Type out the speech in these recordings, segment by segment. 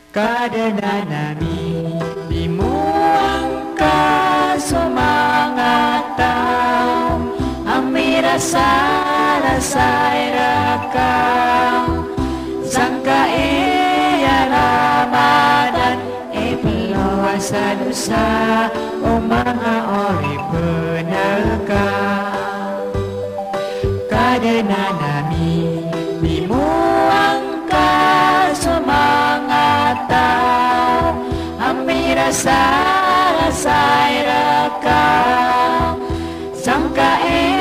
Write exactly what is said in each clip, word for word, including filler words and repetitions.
Kadnan ami, limoang ka so manga taw a mirasarasay rka sangkai a Ramadan, iplowa sa dosa o manga oripn ka. Kadnan ami, limoang ka so manga taw a mirasarasay rka sangkai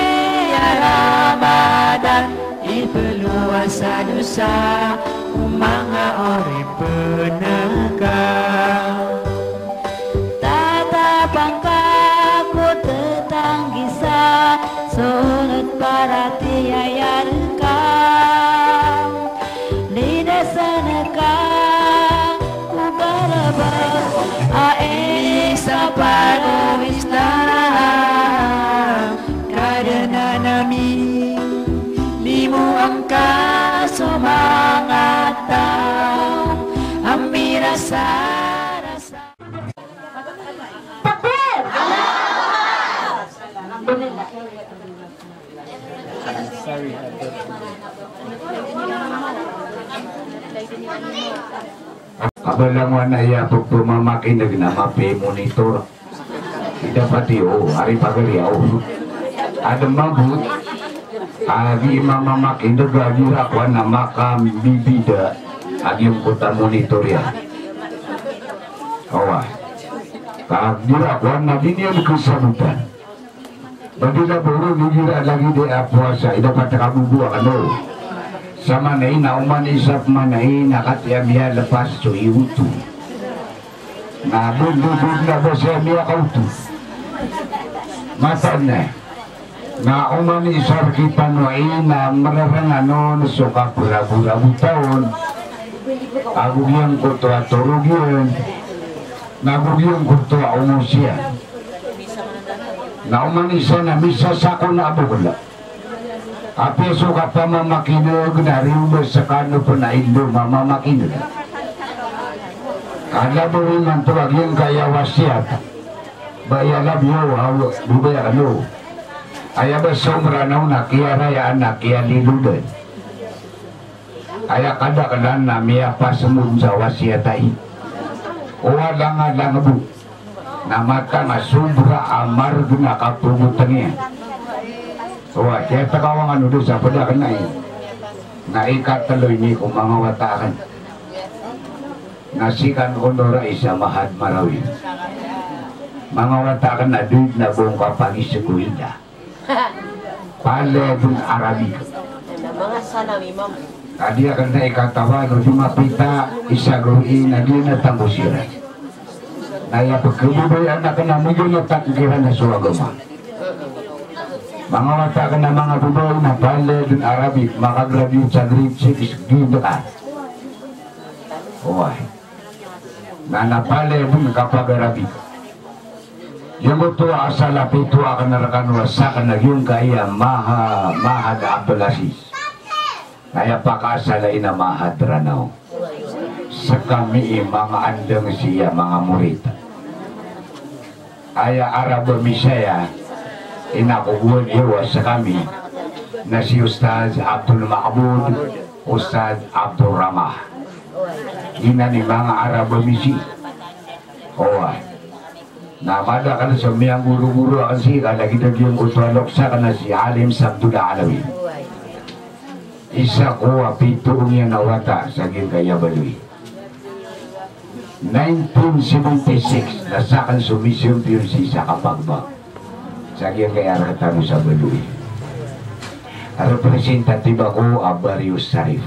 a Ramadan, iplowa sa dosa o manga oripn ka. Tatapang ka ko tetanggi sa so onot paratiyaya rka. Linasan ka ko karaba a isa paro Islam. Kadnan ami, limoang ka so manga taw a mirasarasay. Takbir! Alhamdulillah. Abalang wana iya pepemakineg na mapi monitor. Ida pati o ari pagari o. Adn mambo a di mamamakineg a gira ko ana makambibida a giyangkoto a monitor iyan. Oway. Ka gira ko ana di niyan kasabotan. Ba di na boro di gira lagid a powasa, ida pat a kabobo akn o. Sa manay na oman i isa pman a ina kati a miyalepas so iyoto. Na bondodod na ba siya miyakaoto. Mataan na. Na oman i isa rkitano a ina a mararangan on so kapraburabotaon. Ago giyangkoto a torog iyan. Na ago giyangkoto a omos iyan. Na oman i isa na misasako na a bokla. Apiya so kapamamakineg na riyoba skano pn a indo mamamakineg. Ka labi imanto a giyangkaya wasiyat. Ba aya labi iyo, aw, di ba iya kano. Aya ba so Mranaw na kiyarayaan na kiyalilodan. Aya kadaklan na miyapasmod sa wasiyat ai. O alangalang bo. Na mataan a sobra a margn a kapagotang iyan. Oway, kiyatakawangan o dosa pd akn ai. Na ikatlo ini ko manga wata akn. Na sikan ko Nora isa Mahad Marawi. Manga wata akn na doid na bong kapagis ko ida. Palaya dn Arabic. Adi akn na ikatawa, no di mapita, isa gawii, na di na tambo siran. Na aya pkhababayaan akn na miganatan kiran na so agama. Manga wata akn na manga babay na palaya dn Arabic, makagraduate sa grade six, di dn ka. Oway. Na, na palaya dn kapag-Arabic. Giyangkoto a asal a pito akn rkano a sakn a giyangkaya Maha, Mahad Abdul Aziz. Na aya pakaasal a ina Mahad Ranaw. Skami i manga andang sii a manga morit. Aya Arab a misaya, ina ko gowani iyo a skami, na si Ustadh Abdul Ma'bud, Ustadh Abdul Ramah. Giyanan i manga Arab a misi. Oway. Na madakl so miyanggorogoro akn sii, ka lagid a giyangkoto a loks akn na si Alim Sabdul Alawi. Isa ko a pito iyan a wata sa giyangkaya baloy. Nineteen seventy-six, na sakn so mission field sii sa Kapagbang. Sa giyangkaya rktano sa baloy. Representative ako a Barrio Sharif.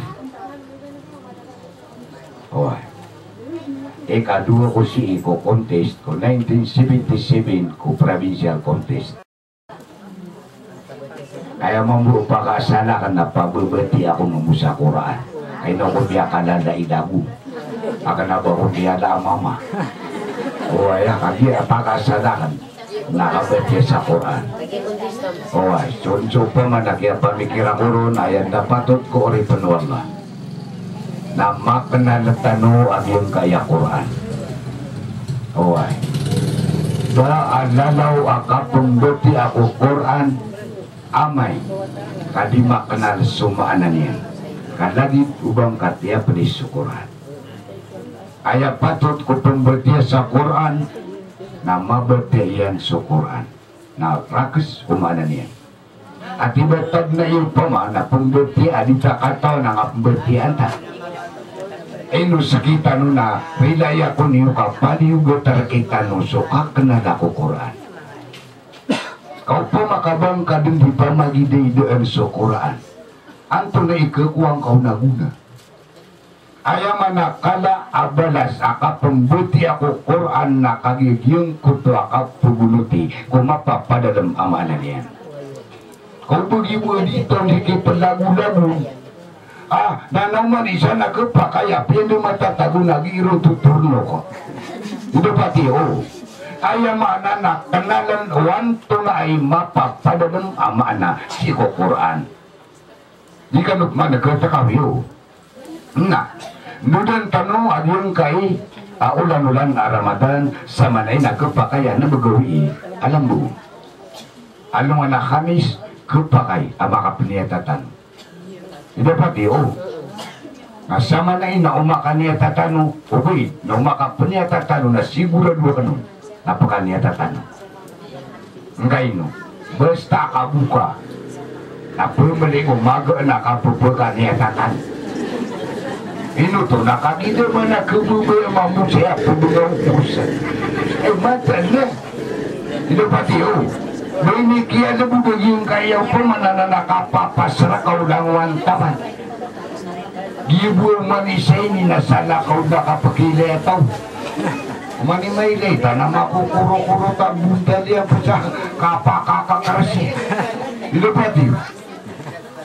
Oway. Ikadowa ko sii ko contest ko nineteen seventy-seven ko provincial contest. Aya mambo pakaasal akn na pababatiya ako mambo sa Qur'an. Ay na ko miyakalala i dago. Akn a ba ko miyala a mama. Oway, kagiya pakaasal akn na kabatiya sa Qur'an. Oway, so, so opama na kiyapamikir ako ron, aya dapat oto ko oripn o Allah. Na makna tano a giyangkaya Qur'an. Oway. Da a lalaw a kapmbatiya ko Qur'an, amay ka di makna so maana niyan. Ka lagid o ba ngka tiyapen i so Qur'an. Aya patot ko pmbatiya sa Qur'an, na mabatiya iyan so Qur'an. Na rakhs o maana niyan. Ati ba tagna iyo pama na pmbatiya a di ta katawan a nga pmbatiyaan ta. Ino skitano na rilai ako niyo ka paliyogat a rkitano so kaknala ko Qur'an. Ka opama ka ba ngka dn di pamagidaidaan so Qur'an, antonaa i khakowa ngka on a gona? Aya maana kala a balas a kapmbatiya ko Qur'an na kagiya giyangkoto a kapmbonoti ko mapapadalm a maana niyan. Ka o ba giya bo a di taw di kiplagolago. Ah, na na oman isa na khapakay a piya di matatago na giya ron totorno ko. Ino pati o. Aya maana na knalan o antonaa i mapapadalm a maana sii ko Qur'an. Di kano pman khatawi o. Na, nodan tano a giyangkai a olan-olan a Ramadan, samanaya na khapakay a na ba gawii a lambo. Alongan a Khamis, khapakay a makapniyata tano. Ino pati o. Na samanaya na o makaniyata tano, ogaid na o makapniyata tano na sigurado akn on na pkaniyata tano. Ngkaino, basta ka boka na pmli ko magaan a kapphkaniyata tano. Ino oto na kagiya da man a khababaya mambo saya pbngaw ko sa. Eh, mataan na. Ino pati o. Ba ini kiyalbod a giyangkaya opama na na kapapasra ka o langowan taman. Giya bo oman i isa ini na salakaw da kapkhailay a taw. Oman i mailay ta na makokorokoro ta bontal iyan pn sa kapakakakras iyan. Ino pati.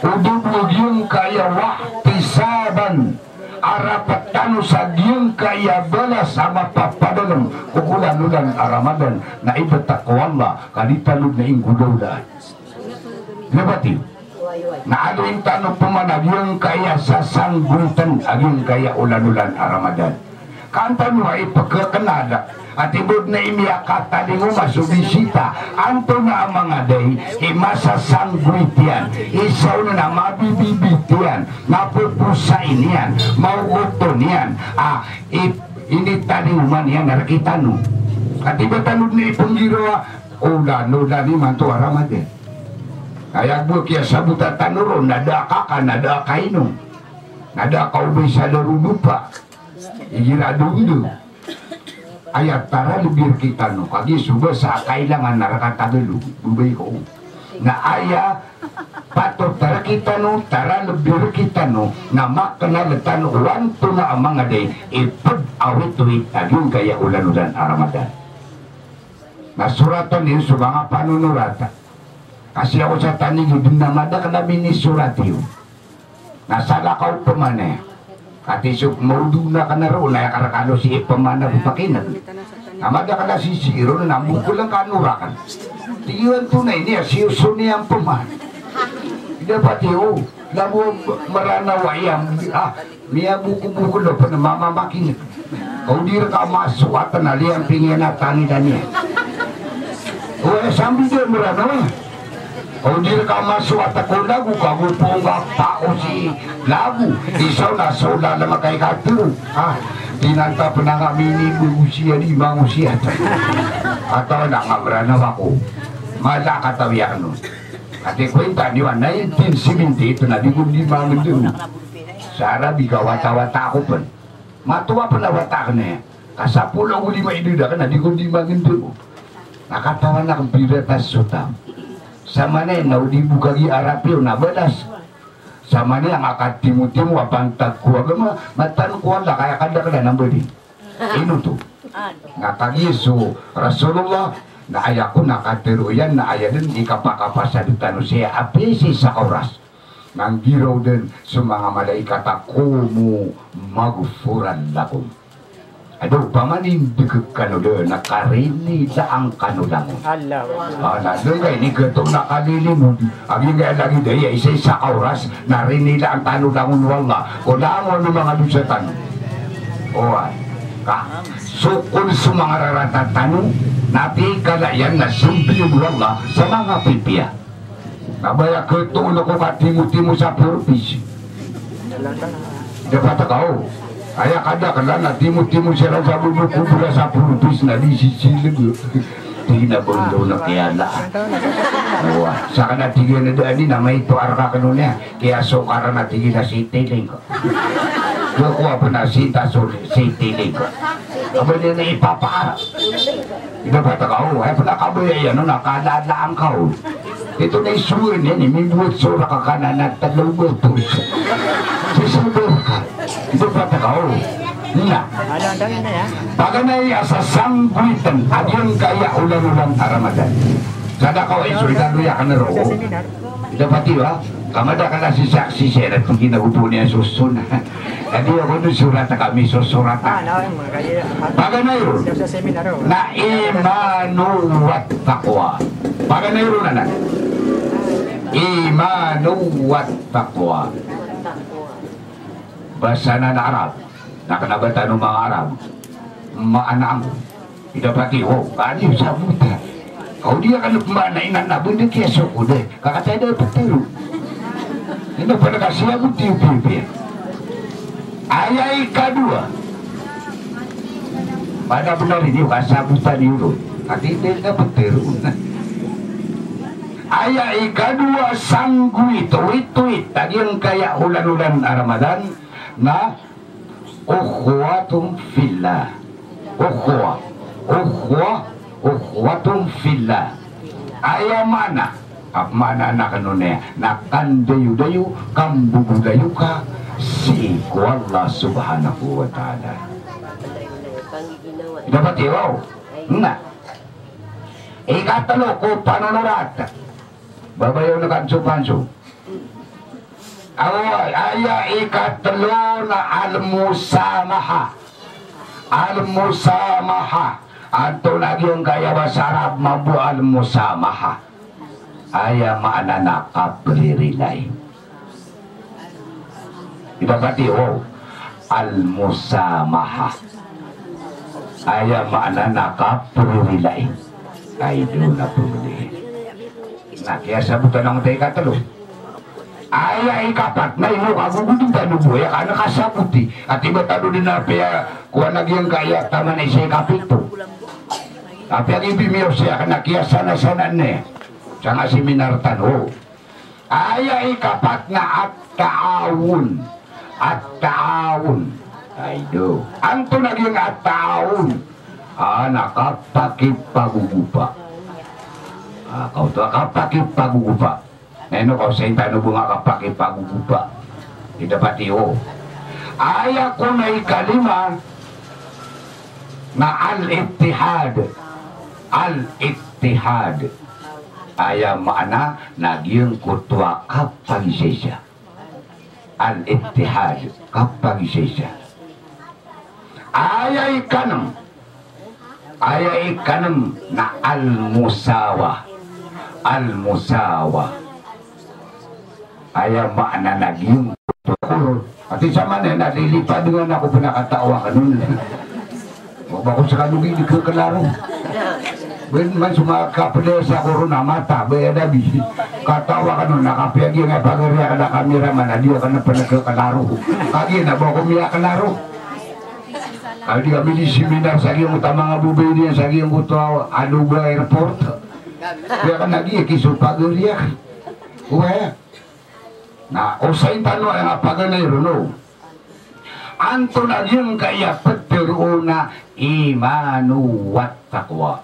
O di bo giyangkaya wahtisaban, arap tano sa giyangkaya balas a mapapadalm ko olan-olan a Ramadan na ibt ko Allah ka di tano dn inggodawdaan. Ino pati. Na aloyn tano pman a giyangkaya sasanggoytan a giyangkaya olan-olan a Ramadan. Ka an tano a ipkhaknala, ati bo dn a miyakatalingoma so bisita, antonaa a manga da i masasanggoyt iyan, isa on na mabibibit iyan, mapoposain iyan, maogoton iyan, a, i, initalingoma niyan a rkitano. Ati ba tano dn ipnggiraw a, olan-olan imanto a Ramadan. Aya bo a kiyasabota tano ron, na da a kakan, na da a kainom, na da a kaobay sa darodopa. Igira dondo. Aya taralbi rkitano, kagiya so basa a kailangan na rka Tagalog, babay ko. Na aya patot a rkitano, taralbi rkitano, na maknal tano o antonaa a manga da i ipd a witwit a giyangkaya olan-olan a Ramadan. Na soratan iyo so manga panonorata. Ka sii ako sa tanigi dn a madakl a minisorat iyo. Na salakaw pman aya. Ati so mawdo na ka na roo na aya karkano sii pman a pakineg. Na madakl a sisii ron na mbokol angka a norakn. Tig iyo antonaa ini a sii so niyan pman. Dapat iyo. Labo Mranaw a iyam, ah, miyabokobokol o pn mamamakineg. Ka o di rka masowat na liyamping iyan a tangidan iyan. O, eh, sambi di Mranaw a. Ka o di rka masowat ko lago, ka go pongga pao si lago. Isa on na so lalam a kai katero. Ah, di nan ta pn a nga mini bo osiya di mangosiya. Atawa na nga Mranaw ako. Mala a katawi akn on. Ati kwenta niyo a nineteen seventy-eight na di ko di mangndao. Sa Arabi ka wata-wata ako pn. Matowa pn a wata akn aya. Ka sapolo ago lima i dda akn na di ko di mangndao. Na katawan akn pira tas so taw. Samanaya na o di bo kagiya Arabi on na balas. Samanaya nga katimotimo a pantag ko agama, mataan ko Allah ka aya kadaklan a mbadi. Ino oto? Na kagiya so Rasulullah, na aya kon a katero iyan, na aya dn i kapakapasad tano saya a apiya sii sa kaoras. Na nggiraw dn so manga malaikat a, "Qumu maghfuran lakum." Ado, opama na indeg kano da, na karinilaan kano langon. Allahu Akbar. Ah, na dn ka ini keto na kalilimod. Agi nga lagid aya, isa-isa ka oras, na rinilaan tano langon o Allah ko langon o manga dosa tano. Oway. Ka, sokon so manga rarata tano, na tig ka la iyan na sambiyon o Allah sa manga pipiya. Na ba aya keto na ko katimotimo sa purpose. Dapat ka o. Aya kadaklan na timotimo siran sa bobok ko bra sa purpose na di sisilig. Tig iyan a ba anda on a kiyala. Oway. Sa kna tig iyan a da ani na maito a rka kano niyan. Kiyasokaran a tig iyan a Citylink. Aya ko a pn a City, so Citylink. Aba niyan na ipapaara. Ida pata ka o, aya pn a kabaya iyan on a kalalaang ka o. Ito na isowa niyan i mimbowat so raka ka na na tlo gatos. Sisibor ka. Ida pata ka o. Na. Paganay a sasanggoitn a giyangkaya olan-olan a Ramadan. Sa da ka o isowa i tano aya kn roo. Ida pati wa, ka madakl a sisaksi siran, tig iyan a goto niyan soson. Ka di ako dn sorata kami sosorata. Paganay ron na imanu wat taqwa. Paganay ron anan. Imanu wat taqwa. Basa anan a Arab. Na kna ba tano manga Arab. Maana anggo. Ida pati, o, ka di sabota. Ka o di akn pmaana inan a benda kiyasoko da. Ka katii da ptero. Ino pn a kasiyaboti o pipiya. Aya ikadowa. Pada bnar ini, o, kasabotan iyo ron. Katii da ptero. Aya ikadowa sanggoit, wit-wit a giyangkaya olan-olan a Ramadan, na ukhuwatun fillah. Ukhuwa. Ukhuwa. Ukhuwatun fillah. Aya maana, a maana na kano niyan, na kandayodayo, kambobolayoka sii ko Allah subhanahu wa ta'ala. Dapat iyo, o. Na. Ikatlo ko panonorat. Babayaw na kanso-kanso. Awa, aya ikatlo na al-musamaha. Al-musamaha. Antonaa giyangkaya basa Arab mambo al-musamaha? Aya maana na kapririlai. Ida pati, o, al-musamaha. Aya maana na kapririlai. Ay, doon na pumili. Na kiyasabotan angkoto a ikatlo. Aya ikapat na ino ka gogodan tano bo aya ka na kasaboti. Ati ba tano dn a piya kowan a giyangkaya taman a isa ikapito. Apiya gibi miyaw siya ka na kiyasana-sana niyan. Sanga seminar tano. Aya ikapat na at-ta'awun. At-ta'awun. Ay, do. Antonaa giyangkai at-ta'awun? A, na kapakipagogopa. A, kaoto a kapakipagogopa. Na ino ka osayin tano bo nga kapakipagogopa? Ida pati, o. Aya kon a ikalima na al-ittihad. Al-ittihad. Aya maana na giyangkoto a kapagisaisa. Al-ittihad, kapagisaisa. Aya ikanm, aya ikanm na al-musawa. Al-musawa. Aya maana na giyangkoto. Ati saman na lilipad nga na ko pn a katawa kano. Ba ko skano gii di khaklaro. Ben man so manga kapd sa ko ron a mata, ba aya dabi. Katawa kano na kapiya giyangkai pagari akn a kamiraman a di akn pn khaklaro. Kagiya na ba ko miyaklaro. Ka di kami di seminar sa giyangkoto a manga babay niyan sa giyangkoto a Aluga Airport. Kaya ka na giya kiso pagari akn. Oway. Na osayin tano aya nga paganay ron, o. Antonaa giyangkaya ptharoon a imanu wat taqwa?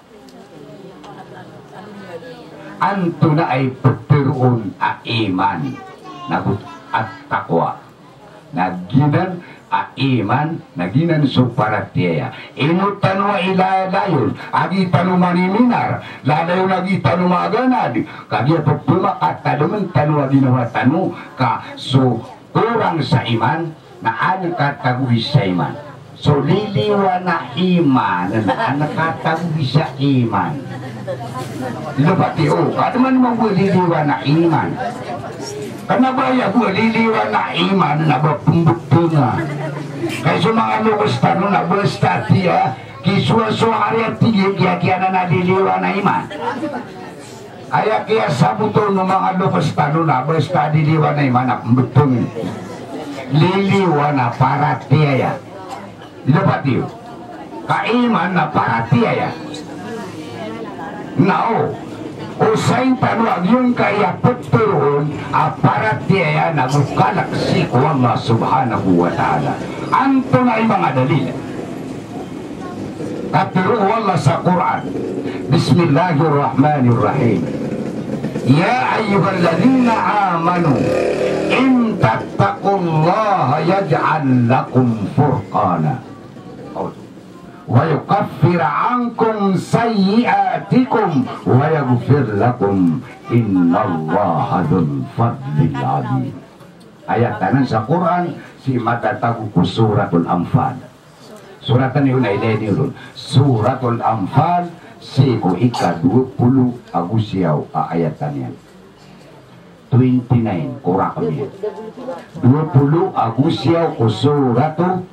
Antonaa i ptharoon a iman nago at taqwa? Na giyanan a iman, na giyanan so paratiyaya. Ino tano a ilalayon a gii tano maniminar, lalayon a gii tano maganad, kagiya pphmakatadmn tano a ginawa tano, ka so korang sa iman na an katagowi sa iman. So liliwan a iman, na katago sa iman. Ino pati o, kada man mambo liliwan a iman. Kena ba aya bo liliwan a iman na ba pembeteng a. Kay so manga loks tano na ba stati a, kisowa so ari a tig iyan, kiyakiyanan a liliwan a iman. Aya kiyasabotan o manga loks tano na ba stati liliwan a iman na pembeteng. Liliwan a paratiyaya. Ino pati o. Ka iman na paratiyaya. Na o, osayin tano a giyangkaya petero on a paratiyaya na go kalek sii ko Allah subhanahu wa ta'ala. Antonaa i manga dalil? Katharo o Allah sa Qur'an. Bismillahir Rahmanir Rahim. Ya ayyuhalladzina amanu in tattaqullaha yaj'al lakum furqana. Wa yukaffir ankum sayyi'atikum wa yaghfir lakum. Innallaha dzul fadlil adzim. Ayat anan sa Qur'an, sii matatago ko Suratul Anfal. Surat anan iyo na ilay niyo ron. Suratul Anfal, sii ko ika dowa polo ago siyaw a ayat anan. Twenty-nine, korak ami. Dowa polo ago siyaw ko Suratul,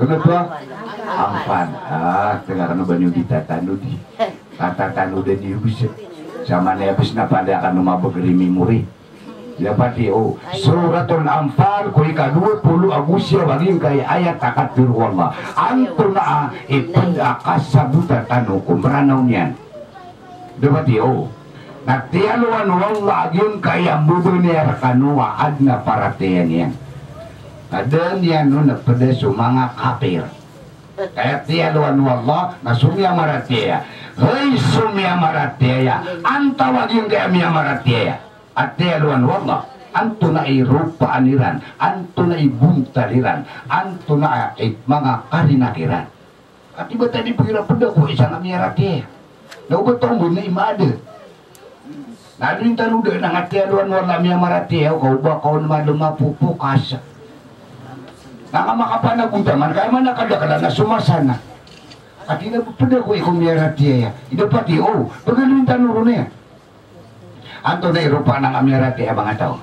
ano to? Anfal. Ah, taga kano ba niyo di tatanodi? Tatatanodan iyo bisa. Samanaya bes na pala kano mabagari memory. Ino pati o, Suratul Anfal, ko ika dowa polo ago siyaw a giyangkaya ayat a katharo o Allah. Antonaa i ped a kasabotan tano ko Mranaw niyan? Ino pati o, na tiyalowan o Allah a giyangkaya mbabaya rekano a aden a paratiyaya niyan. Na da niyan on peda so manga kapir. Kaya tiyalowan o Allah na so miyamaratiyaya. Hay so miyamaratiyaya, antawaa giyangkaya miyamaratiyaya a tiyalowan o Allah? Antonaa i ropaan iran, antonaa i bontal iran, antonaa i manga karinak iran? Ati ba tadi pira peda ko isa na miyaratiyaya? Na oba tombon na imaada. Na ado intano da na nga tiyalowan o Allah a miyamaratiyaya ka oba ka on malo mapopokas. Na nga makapanagontaman ka iman a kadaklan na so masa na. Ati na peda ko iko miyaratiyaya. Ino pati o, pagaloyin tano ron iyan. Antonaa i ropaan a nga miyaratiyaya a manga taw?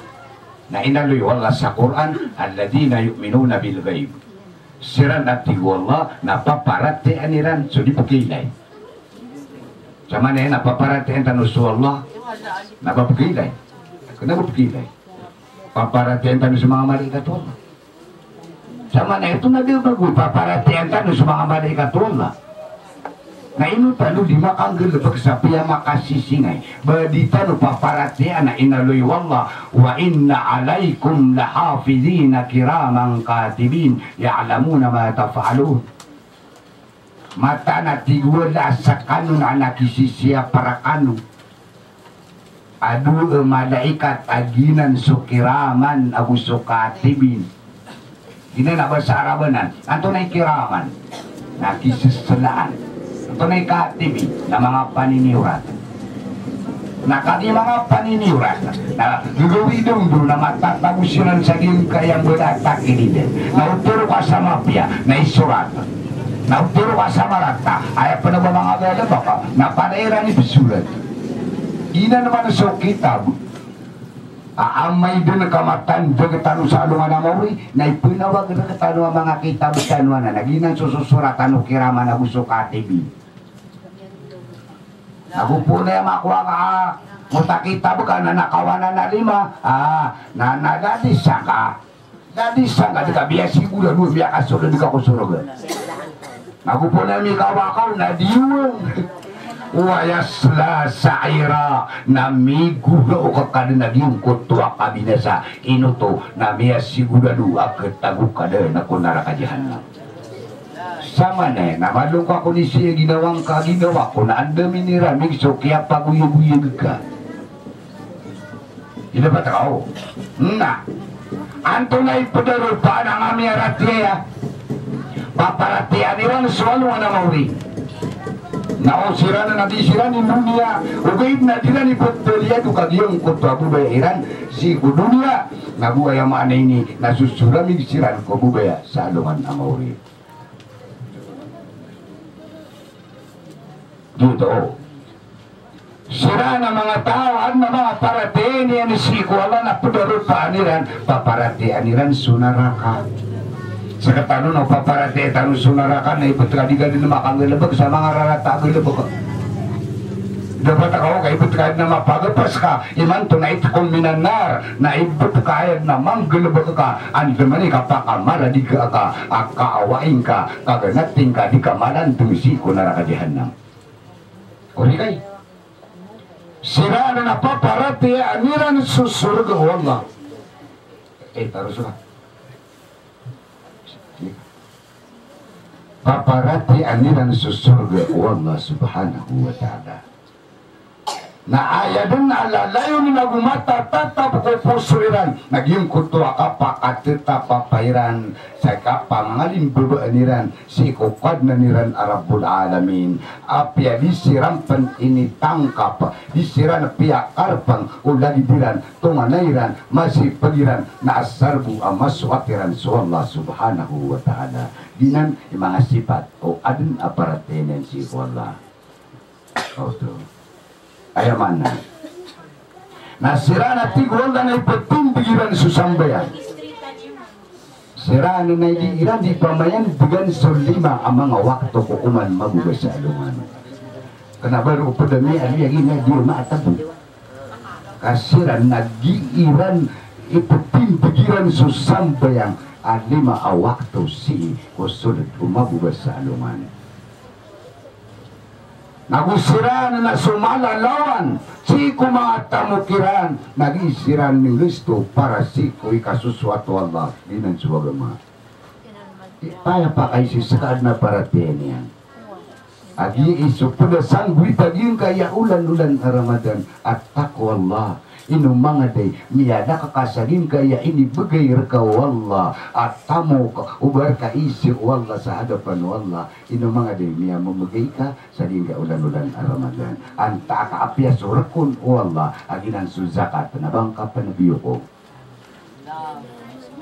Na inaloy o Allah sa Qur'an, "Alladzina yu'minuna bil ghaib." Siran a tig o Allah na paparatiyayaan iran so di pekailay. Samanaya na paparatiyayaan tano so Allah na ba pekailay? Kena ba pekailay? Paparatiyayaan tano so manga malaikat o Allah. Samanaya ito na da bago, paparatiyayaan tano so manga malaikat o Allah. Na ino tano di makanggalebek sa piyamakasisingay? Ba di tano paparatiyayaan a inaloy o Allah, "Wa inna alaikum lahafizina kiraman katibin, ya'lamuna ma taf'alun." Mataan a tig o Allah a sekano na kisisiyapa rekano a dowa a malaikat a giyanan so kiraman ago so katibin. Giyanan a basa Arab anan. Antonaa i kiraman? Na kiseselaan. Antonaa i katibin? Na manga paniniyorat. Na kagiya manga paniniyorat na gagawii dondo na matatago siran sa giyangkaya mbala a takilid. Na otoro ka sa mapiya na isorat. Na otoro ka sa marata, aya pen a ba manga galebek na palaya iran ipesorat. Giyanan man so kitab a amay den ka matanda rektano sa alongan a maori, na ipenawag rektano a manga kitab tano anan a giyanan so sosoratan o kiraman ago so katibin. Na go pn aya makowa ka, ah, mota kitab ka na nakawanan a lima, ah, na, na da di sangka. Da di sangka di ka biya sigurado miyakasold ka ko sorga. Na go pn aya mikawa ka on na diwang. Wa yasla sa'ira, na migoraok ka den a giyangkoto a kabinasa. Ino oto? Na miyasigurado a ketago ka den ko naraka jahannam. Samanaya na malongka ko ni siya ginawa ngka, ginawa ko na anda miniramig so kiyapagoyagoyag ka. Ino pati o. Na antonaa i ped a ropaan a nga miyaratiyaya? Paparatiyayaan iran so alongan a maori. Na o siran a nabi siran i doniya, ogaid na di iran iped a liyado ka giyangkoto a babaya iran sii ko doniya. Na go aya maana ini na so soramig siran ko babaya sa alongan a maori. Giyoto. Siran a manga taw a adn a manga paratiyaya niyan sii ko Allah na pd a ropaan iran, paparatiyayaan iran so naraka. Sktano na paparatiyayaan tano so naraka na ibt ka di ka dn makanggalbk sa manga rarata a galbk. Dapat ka o ka ibt ka dn a mapagpas ka, imanto na itqun minan nar, na ibt ka aya dn a manggalbk ka, andamanaya ka pakamaradiga ka, a kaawai ngka, kagnati ngka, di ka malandng sii ko naraka jahannam. Korek ay. Siran a paparatiyayaan iran so sorga o Allah. Eh, taros ka. Paparatiyayaan iran so sorga o Allah subhanahu wa ta'ala. Na aya dn a lalayon ago matatatap ko poso iran na giyangkoto a kapakatatapan iran sa kapamangalimbabaan iran sii ko Kadnan iran a Rabbul Alamin. Apiya di siran pn initangkap, di siran piyakarpng o lagid iran, tonganay iran, masipag iran, na asar bo a masoat iran so Allah subhanahu wa ta'ala. Giyanan i manga sipat o adn a paratiyaya niyan sii ko Allah. Oto. Aya maana. Na siran a tig o Allah na iptindg iran so sambayang. Siran na ig iran di pamayandagan so lima a manga wakto ko koman magoga sa alongan. Kna ba roo pd a miyaliya giya di maatabo. Ka siran na ig iran iptindg iran so sambayang a lima a wakto sii ko sold o magoga sa alongan. Nago siran na so mala lawan sii ko manga tamok iran, na gii siran ngisto para sii ko ikasosoat o Allah, giyanan so agama. Ipayapakay sii ska adn a paratiyaya niyan. A gii so pd a sanggowit a giyangkaya olan-olan a Ramadan, a taqwallah. Ino manga day, miyalak ka sa giyangkaya inibgay rka o Allah a tamok, o ba rka izi o Allah sa hadapan o Allah. Ino manga day, miyamamgay ka sa giyangkaya olan-olan a Ramadan. Antaa ka apiya so rkon o Allah a giyanan so zakat na ba ngka pn biyoko.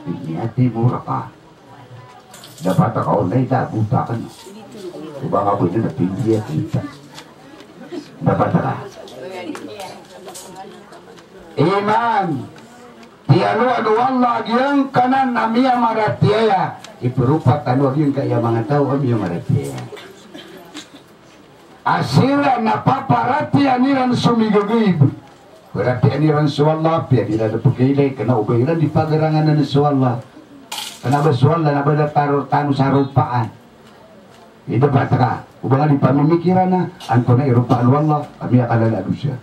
Ini ati mo rka. Dapat ka o lay da buta ka na. O ba nga bo ini na pindiya kita. Dapat ka. Iman. Tiyaloan o Allah giyangkanan a miyamaratiyaya. Ipropat tano giyangkaya manga taw a miyamaratiyaya. A siran na paparatiyayaan iran so migagaib. Paratiyayaan iran so Allah, piya di iran pkailay, kna o ba iran di pagaranganan so Allah. Kna ba so Allah na ba da taro tano sa ropaan. Ida ba tara, o ba nga di pamimikiran a, antonaa i ropaan o Allah, a miyakalala a dosa.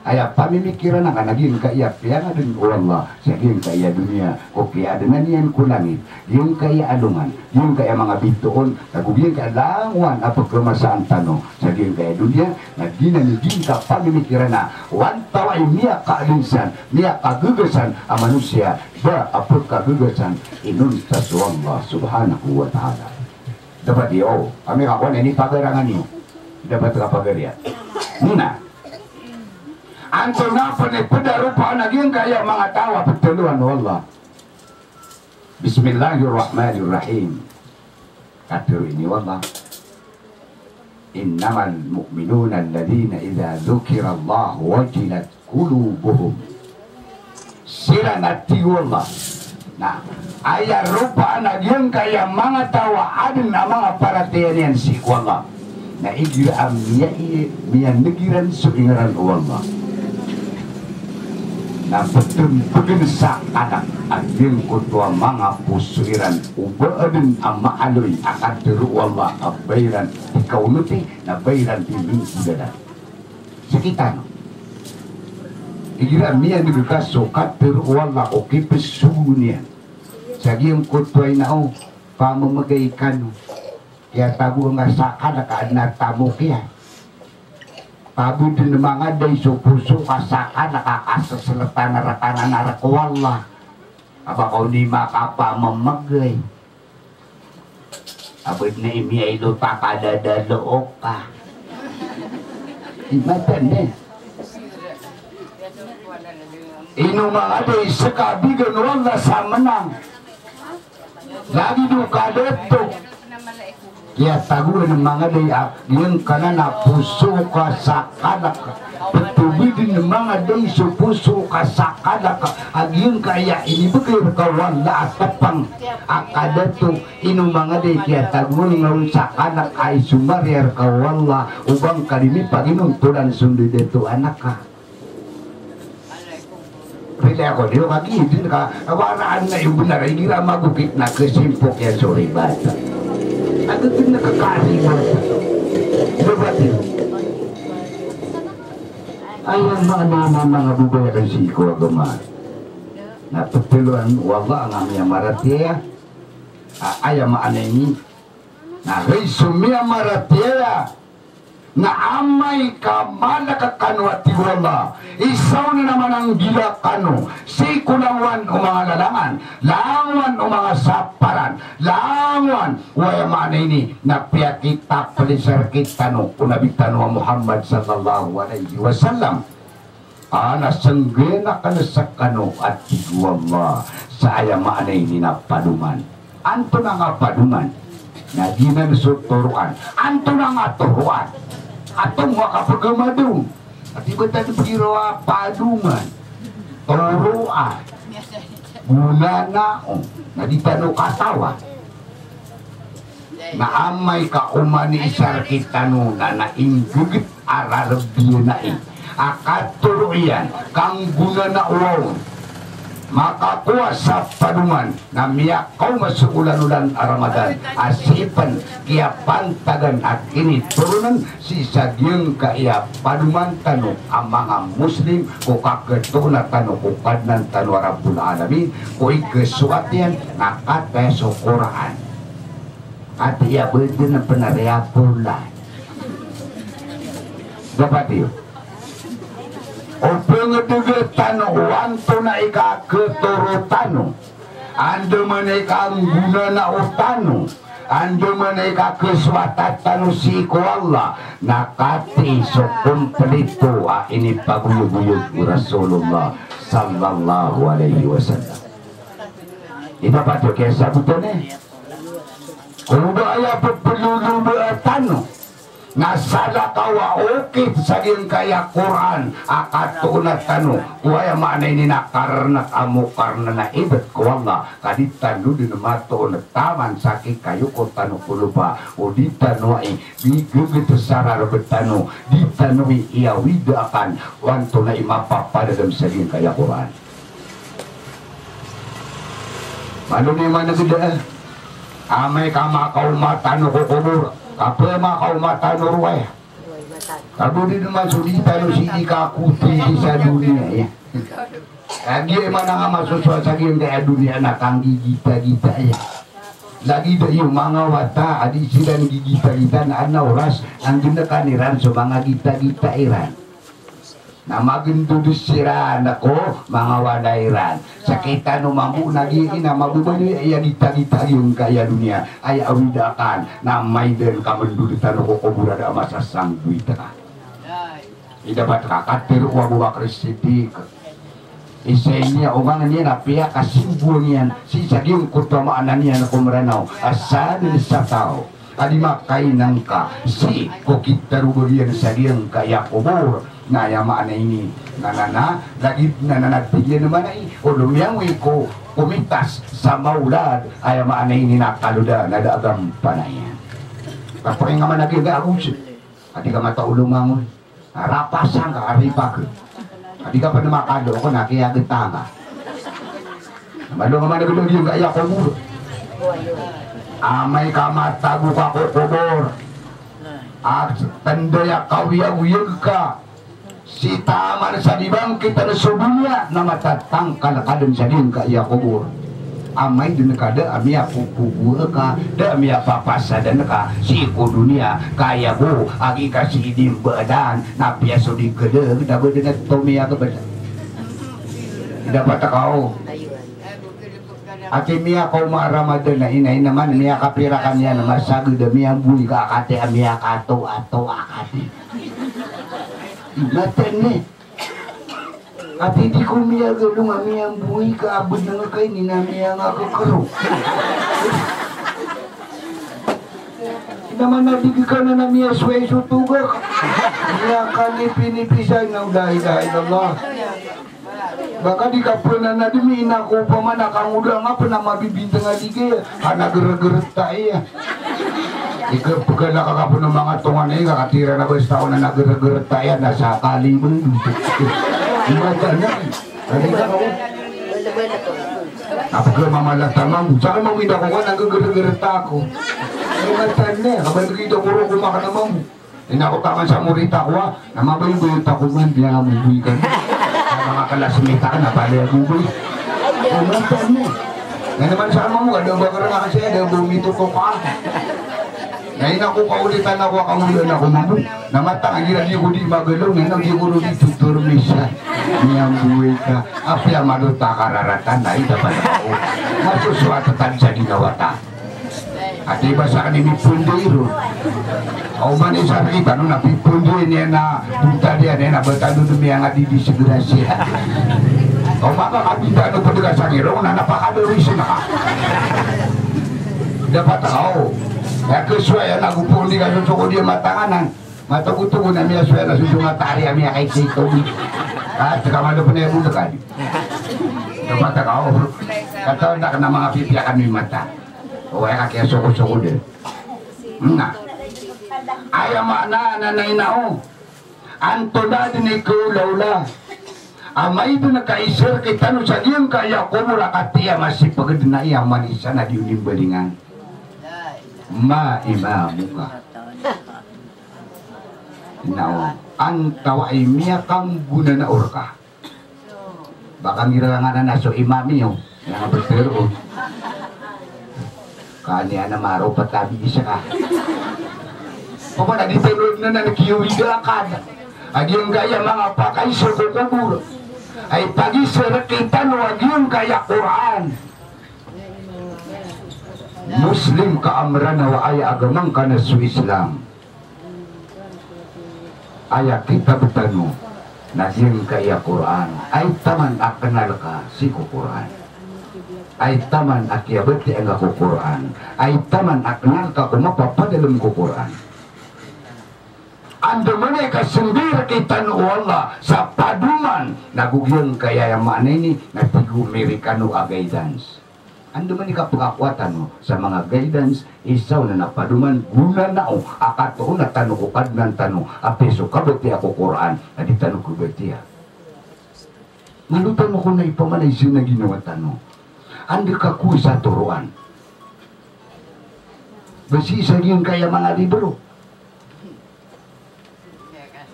Aya pamimikiran angka na giyangkaya piyangadn o Allah sa giyangkaya doniya, ko kiyaadnan iyan ko langit, giyangkaya alongan, giyangkaya manga bitoon, ago giyangkaya langowan a pkhamasaan tano sa giyangkaya doniya, na giyanan i giyangkaya pamimikiran a o antawaa i miyakaadn san, miyakagagasan a manosiya, da a pkhagagasan inonta so Allah subhanahu wa ta'ala. Dapat iyo, kami kakowan ini pagarangan iyo. Dapat ka pagariya. Muna. Antonaa pn i pd a ropaan a giyangkaya manga taw a ptharoon o Allah. Bismillahirrahmanirrahim. Katharo ini o Allah. Innamal mu'minuna alladhina idha dhukirallahu wajilat qulubuhum. Siran a tig o Allah. Na aya ropaan a giyangkaya manga taw a adn a manga paratiyaya niyan sii ko Allah. Na igira a miyai, miyaneg iran so ingaran o Allah. Na ptmbgn sa kadak a giyangkoto a manga poso iran o ba adn a maaloy a katharo o Allah a ba iran di kaonoti, na ba iran di minggolalan. Sakitan. Igira miyaneg ka so katharo o Allah ko kipsogo niyan sa giyangkoto a ina o pamamagay kano. Kiyatago nga sa kadak a adn a tamok iyan. Pabodn manga day so poso ka sa kadak a kaseseltan rka na narko Allah. A ba ka oni makapamamagay. A ba dn i miyailot a kadadaloo ka. Imatan dn. Ino manga day ska a bigan o Allah sa mnang. Lagid o kadato. Kiyatagoan o manga dai a giyangkanan a poso ka sa kalk. Ptobdn o manga dai so poso ka sa kalk a giyangkaya inibgay rka o Allah a tpng a kadato. Ino manga dai kiyatagoan nga on sa kalk a isomar iyan rka o Allah o ba ngka di mipaginontolan so ndadato a naka. Pila ako, di ba, kagidin ka, awaraan na iyo benar, igira magokit na kesimpok iyan so ribat. Agad din na kakaribat. Di ba, di? Aya maana na manga bobay akan sii ko agama. Na ptharoon o Allah a miyamaratiyaya. A, aya maana ini. Na hay so miyamaratiyaya. Na amay ka malk kano a tig o Allah, isa onan a mananggila kano sii ko langowan o manga lalangan, langowan o manga saparan, langowan o aya maana ini na piyakitaplis rktano o Nabi tano a Muhammad sallallahu alaihi wasallam. A na sanggayan akn skano a tig o Allah sa aya maana ini na padoman. Antonaa nga padoman? Na giyanan so toroan. Antonaa nga toroan? Antonaa nga kapagamadong? Ati ba tano piro a padoman? Toroan. Gonanao. Na di tano katawan. Na amay ka oman i isa rktano na, na ingggt a rarb iyan ai a katoro iyan, kanggonanao on. Makakowa sa padoman na miyakaoma so olan-olan a Ramadan a sii pn kiyapantagan a kinitoronan sii sa giyangkaya padoman tano a manga Muslim ko kakatoona tano ko Kadnan tano a Rabbul Alamin, ko ikasowat iyan na kataya so Qur'an. Ati iya beden a penariya pola. Dapat iyo. O pengedege tano o antonaa i kaketoro tano. Andamanaya i kanggonanao tano. Andamanaya i kakesowata tano sii ko Allah. Na kati so komplito a inipagoyogoyog o Rasulullah sallallahu alaihi wasallam. Ino pat iyo kiyasabotan e? Ko ba aya pepeloloba tano na salakaw a okit sa giyangkaya Qur'an a katoona tano ko aya maana ini na karna a mokarna na ibt ko Allah, ka di tano den matoon taman sa kikayoko tano ko lopa, o di tano ai gigeget sa rareb tano, di tano i iyawida akan o antonaa i mapapadalem sa giyangkaya Qur'an. Malo niyo maneged a amay ka makaoma tano ko kobor, kagiya makaoma tano rowaya. Ka bo di den masodi tano sii di kakoto sii sa doniya, iya. Kagiya i mana nga masosowa sa giyangkaya doniya na kanggigitagita, iya. Lagid iyo manga wata a di siran gigitagita na adn a oras na nggenekan iran so manga gitagita iran. Na magendo den siran ko manga wala iran. Sa kitano mambo na giya i na mabobaloy aya gitagita giyangkaya doniya, aya awida akan na amay den ka mendod tano ko kobor a da a masasanggoy ta ka. Ida pat ka katero o Abu Bakr Siddiq. Isa ini a oman iyan a piyakasimboan iyan sii sa giyangkoto a maana niyan ko Meranaw a sadn sa taw a di makainengka sii ko kitaroba iyan sa giyangkaya kobor. Na aya maana ini na, na, na lagid na, na, na tig iyan a maana i o lomiyangoy ko komitas sa mawlad, aya maana ini na kaloda na da a gampana iyan. Kapakay nga managay ga ago sii a di ka mataw lomangoy. Rapasan ka, aripag. Adi ka pn makado ko na kiyagtanga. Malo nga managdog iyan ka iya kobor. Amay ka matago ka ko kobor, a tanda iya kawiyawiyag ka sii taman sa di bangkit na so doniya na matatangkal ka den sa giyangkaya kobor. Amay den ka da a miyapopogoa ka, da a miyapapasadan ka sii ko doniya, kaya bo a gii ka sii di mbadan na piya so di kedeg da bo den a tomiya kebed. Dapat ka o. Ati miyakaoma a Ramadan na ina, ina man miyakapira ka niyan a masaged a miyamboy ka a kati a miyakatoatoa ka di. Matan ni. Ati di ko miyagalong a miyamboy ka a beneng ka ini na miyangakekero. Ina man a di ka na miyasowa so togak. Miyakanipi-nipi sa ina, la ilaha illallah. Ba ka di ka pn a na dn ina ko opama na kangoda nga pn a mabibintang a di ka, ka na grgrta iya. Ika pkala ka ka pn a manga tongan iya, ka katira na basta ko na na grgrta iya, na sakali pn. Iba ka na. Kani ka ko. Apg mamala ta mambo, saka mambo ina ko ka na grgrta ko. Iba ka na, ka ba di ka ko ro ko makana mambo. Ina ko taman sa morita ko a, na mabayobayo ta ko man, di nga mambo ikan. Na manga classmate akn na bali ako boy. Iba ka na. Na naman sa mambo, ada ba karang akn saya, ada ba mito ko ka. Na ina ko kaolitan ako a kangoda na ko mambo. Na matag igira di ko di magalaw, na ina di ko di tuturmisa. Miyambo ika. Apiya malo ta kararatan, na ida pala ako. Masosoat ta sa ginawa ta. Ati ba sa kani mipondo iro. Aw man isa kita no na pipondo ini na punta dia na bata do demi ang adi disgrasya. Aw maka kabita no pwede ka sa ngirong na napakadawis na. Dapat ako. Ya kesuai na gupo di ka susoko dia matanganan. Matogotogo na miyasowa na sosongat a ari a miyakaitito. Ka, tika malo pn a aya bolekad. Ito mata ka, o. Katawan na kna manga pipiya kami mata. O, aya ka kiyasokosoko dn. Na. Aya maana na, na ina o. Antonaa dn i kaolaola a maidn ka isa rktano sa giyangkaya kobor a katii a masipagd na iya manisa na di on imbalingan. Ma imamuka. Na o, antawaa i miyakanggonanao rka. Ba ka miranganan a so imam iyo, aya nga btero. Kaniyan a maro patabi isa ka. Papa na di tero na na kiyo ida ka. A giyangkaya manga pakaiza ko kobor. Ay pagisa rktano a giyangkaya Qur'an. Muslim ka a Mranaw, aya agama ngka na so Islam. Aya kitab tano na giyangkaya Qur'an. Ay taman a knal ka sii ko Qur'an. Ay taman a kiyabatiya ngka ko Qur'an. Ay taman a knal ka ko mapapadalm ko Qur'an. Andamanaya ka smbay rktano o Allah sa padoman, na go giyangkaya aya maana ini na tig o Amerikano a guidance. Andamanaya i kapkakowa tano sa manga guidance, isa on na padoman, gonanao a katoona tano ko Kadnan tano, apiya so kabatiya ko Qur'an, na di tano kabatiya. Malo tano kon na ipamana i sii na ginawa tano. Anda ka ko isa toroan. Ba sii sa giyangkaya manga libro.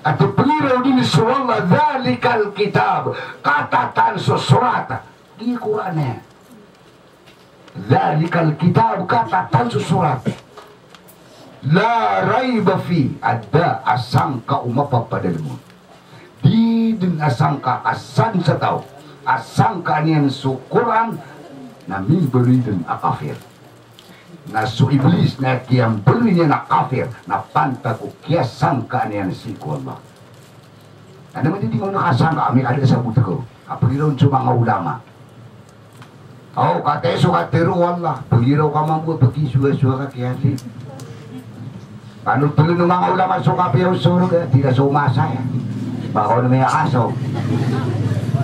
Ati pngiraw dn so Allah, dhalikal kitab, katatan so sorat. Di Qur'an iyan. Dhalikal kitab, katatan so sorat. La raiba fi, a da a sangka o mapapadalm on. Di dn a sangka a san sa taw a sangkaan iyan so Qur'an na mimbaloy dn a kafir. Na so Iblis na kiyambaloy niyan a kafir na pantag ko kiyasangkaan iyan sii ko Allah. Anda man di di ngka kasangka, ami ka di sabot ko. A pagiraw on so manga ulama. Aw, kataya so katero o Allah. Pagiraw ka mambo, pakisowasowa ka kiyasi. Panotoln o manga ulama so kapiya o sorga, di ka so masa iyan. Ba ka on miyakaso.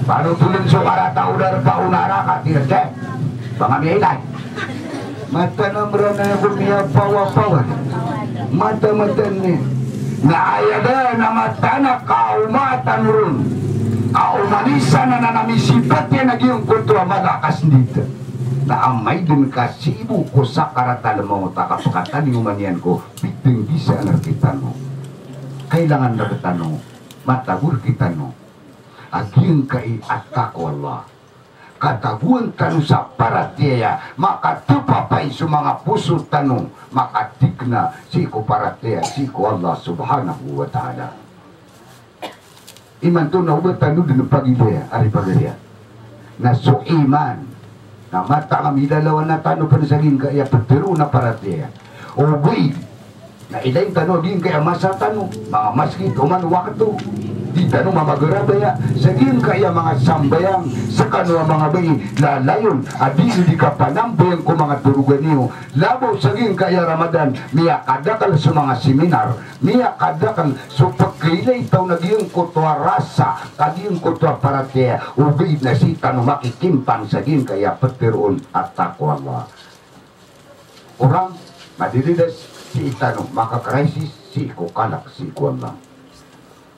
Panotoln so karata o darpa o naraka, di ka, de. Ba nga miyailay. Mataan a Mranaw ko miyapawapawa. Mata, mataan iyan. Na aya da na mataan a kaoma tano ron. A oman isa na na misipat iyan a giyangkoto a mala a kasndit. Na amay dn ka sii bo ko sakarat a lmaw ta ka pkataniyoman iyan ko pitnggisaan rktano. Kailangan rktano, matago rktano a giyangkai a taqwa Allah. Katagoan tano sa paratiyaya, makatpapay so manga poso tano, makatikna sii ko paratiyaya sii ko Allah Subhanahu wa Ta'ala. Imanto na oba tano dn pagilaya, ari pagariya. Na so iman, na mataan a milalawan tano pn sa giyangkaya ptharoon a paratiyaya. Ogaid na ilayin tano a giyangkaya masa tano, manga masgit oman wakto. Di tano mamagarabaya sa giyangkaya manga sambayang, skano a manga bai, lalayon a di, di kapanambayang ko manga torogan iyo, labaw sa giyangkaya Ramadan, miyakadakl so manga seminar, miyakadakl so pkailay tano a giyangkoto a rasa, ka giyangkoto a paratiyaya, ogaid na sii tano makikimpang sa giyangkaya ptharoon a taqwallah. Orang, madiridas sii tano, maka-crisis sii ko kalk sii ko Allah.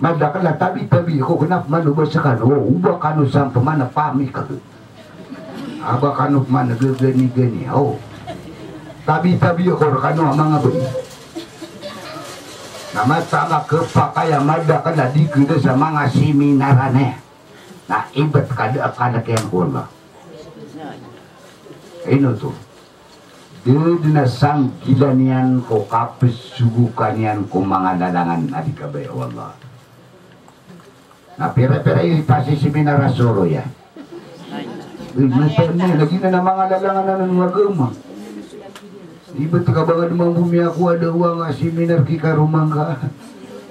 Madakl a tabi-tabi ko kna pman o ba skano, o ba kano san pman a pamikd. A ba kano pman a gaganigani, o. Tabi-tabi ko rkano a manga bai. Na mataan ka khapakay a madakl a di kda sa manga seminar ane. Na ibt ka da a kalk iyan ko Allah. Ino oto? Da dn a sanggilaan iyan ko kapsogokan iyan ko manga lalangan a di kabaya o Allah. Na pira-pira i pasiseminar a soro iyan. Uy, mataan iyan, lagid anan a manga lalangan anan o agama. Ibt ka ba ngka dn mambo miyakowa da o anga seminar ki karoma ngka.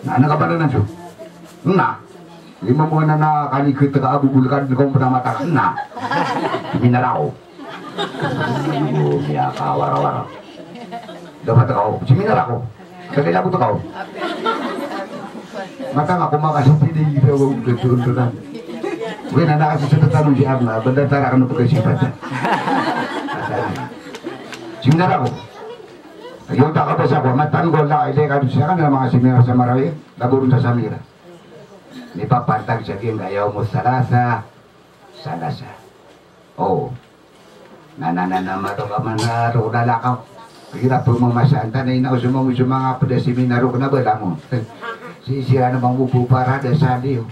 Na, na kapanan so. Na. Lima mo na na kani kit ka abubul ka dn ka ompna mata ka. Na. Seminar ako. Ayo, miyakawara-wara. Dapat ako. Seminar ako. Sa kailangan ko to kao. Mataan ka ko makasipid i ira wa uda tuntunan. Wi na nakasisipatan o si Arna, banda tara kano pagkasipatan. Seminar ako. Ayo, taka ba sa ko, mataan ko la, ilay ka doon sa kanila mga seminar sa Marawi, laboron sa Samira. Mipapantag sa giyangkaya Yawmus Salasa, Salasa. Oo. Na, na, na, na, mato ka man na, ro, lalakaw. Kira po mamasaan ta na inaw sa mga, sa mga pwede seminar ko na ba lamon. Si, si, ano bang bubu para da sa diyo.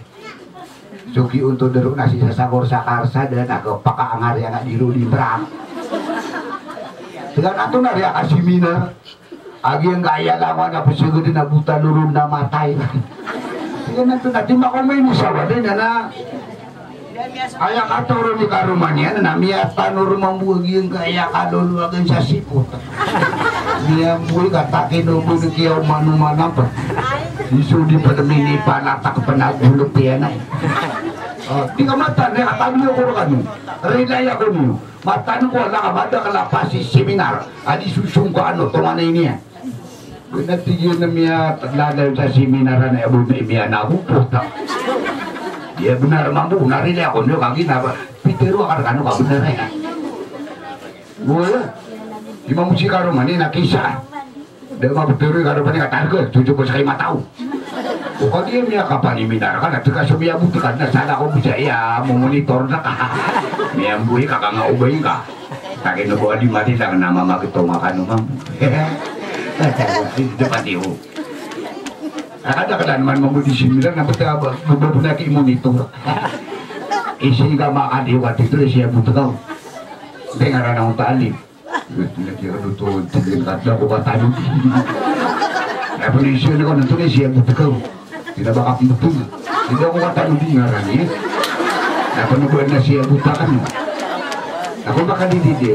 So, ki unto dero na si sasagor sa karsada, na kapakaangari anak di ro di brak. Tiga na to na riya ka seminar. Agiyangkaya langon a psgd na buta lolod na matay. Iyan na to na, di makomay ni sawa din, na, na. Aya katoro ni karoma niyan, na miyatanor mambo agiyangkaya kalolo agan sa sipot. Miyamboy ka takin o bo di kiyaw manomanampa. Iso di pd minipanatak pnagolop iyan ay. O, di ka matan, di ka tagno ko rkano. Rilay ako niyo. Mataan ko a laka madakl a pasiseminar a di sosongkaan o tonganay niyan. Kna tig iyan a miyalalayon sa seminar a na aya bo na miyanago pota. Iya bnar mambo, na rilay ako niyo kagi na ba. Pitero akar kano ka bnar aya. Wala. Di mambo si karoma niyan a kisa. Da maptero i karoma niyan ka target, tujuh ko sa kay mataw. O kagi a miyakapaniminar ka na, tig ka so miyabot ka na, sala ko bo sa iya, momonitor na ka. Miyamboy ka, ka nga obay ka. Takin o bo a di matilang na mamagtong a kano mambo. Dapat iyo. Akada ka dan man mambo di seminar, na bata ba, ba, ba, na ki monitor. Isi ka makadiyo ka tito, isi abot ka. Dengar na ang tali. Lagi ka doon, tig iyan ka, da ko katanodi. Aya pn i siyon ko, nanto na i siyabot ka. Di na ba ka pmbtong. Di na ko katanodi ngaran iyan. Aya pn o ba na siyabot ka kano. Ako ba ka di di di.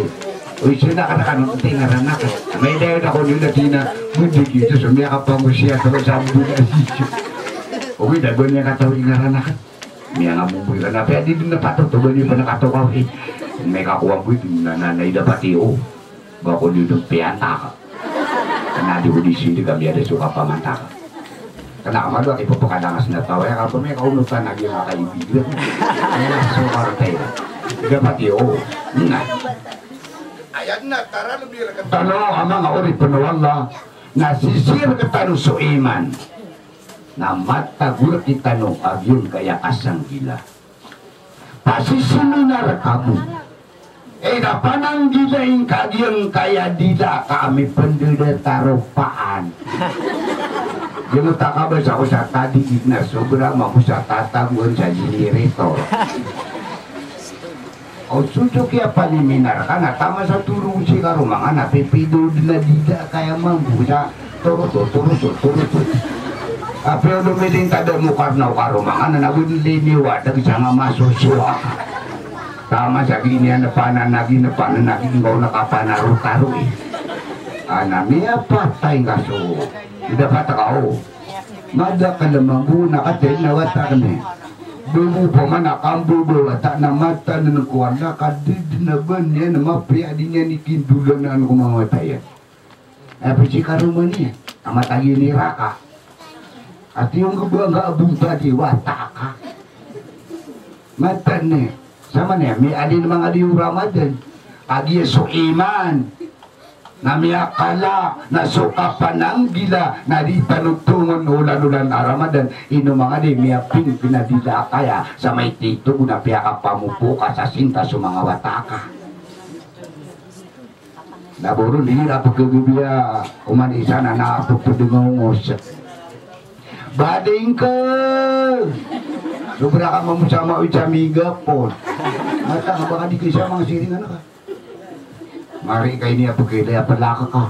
O, i siyon na ka na kano, di ngaran na ka. May dayo na ko niyo na di na, bundi kito, so miyakapango siya, taro sa bundi na siyo. O, di na ba niya katawi ngaran na ka. Miyangabomboy ka na, piyadi dn na patot, o ba niyo pn a katokawi. May kakowa bo ito, na, na, na, ida pati, o. Ba ko niyo dn piyantaka. Kna di ko di sindi ka miyada so kapamantaka. Kna ka mado a ipapakalangas na taw, aya ka pn may kaunotan a giyangkaya kaibigan. Aya so kartay. Ida pati, o. Na. Aya na, tara lbi rktano a manga oripn o Allah. Na sisii rktano so iman. Na matag o rktano a giyangkaya kasanggila. Pasiseminar kamo. Ida pananggila ingka giyangkaya dila kami pndada taropaan. Giyangkaya kabasa ko sa tadi na sobra mambo sa tatagoan sa generator. O, sosok iya paniminar ka na taman sa toro si karoma ngka na pipido dn a dida kaya mambo sa toro to, toro to, toro to. Apiya o domiling ka da mo karna o karoma ngka na nago dn liniwadag sa nga masosowa. Taman sa giniyan na pananagi, na pananagi, ngka o na kapanarotaro i. Ana miyapatay ngka so. Ida pata ka o. Madakel a mambo na kataya na watak niyan. Bebo pman a kambo bo watak na matanen ko Allah ka di dn a ba niyan mapiya di niyan ikindolanan ko manga wata iyan. Aya pisi karoma niyan a matag iyan i raka. Ati ong ba nga a bontal i watak ka. Matanen. Samanaya, miyaadn manga di o Ramadan. Kagiya so iman. Na miyakala, na so kapananggila, na di tano tongon olan-olan a Ramadan. Ino manga di miyaping pn a dila ka aya, sa maito i togo na piyakapamopo ka sa sinta so manga wata ka. Na boro di ra pkagabiya, oman isa na na pkpdngawngos. Bading ka. Sobra ka mamosama o isa migapon. Mata ka baka di ka isa manga siringan ka. Mari ka ini a pagkilay a palaka ka.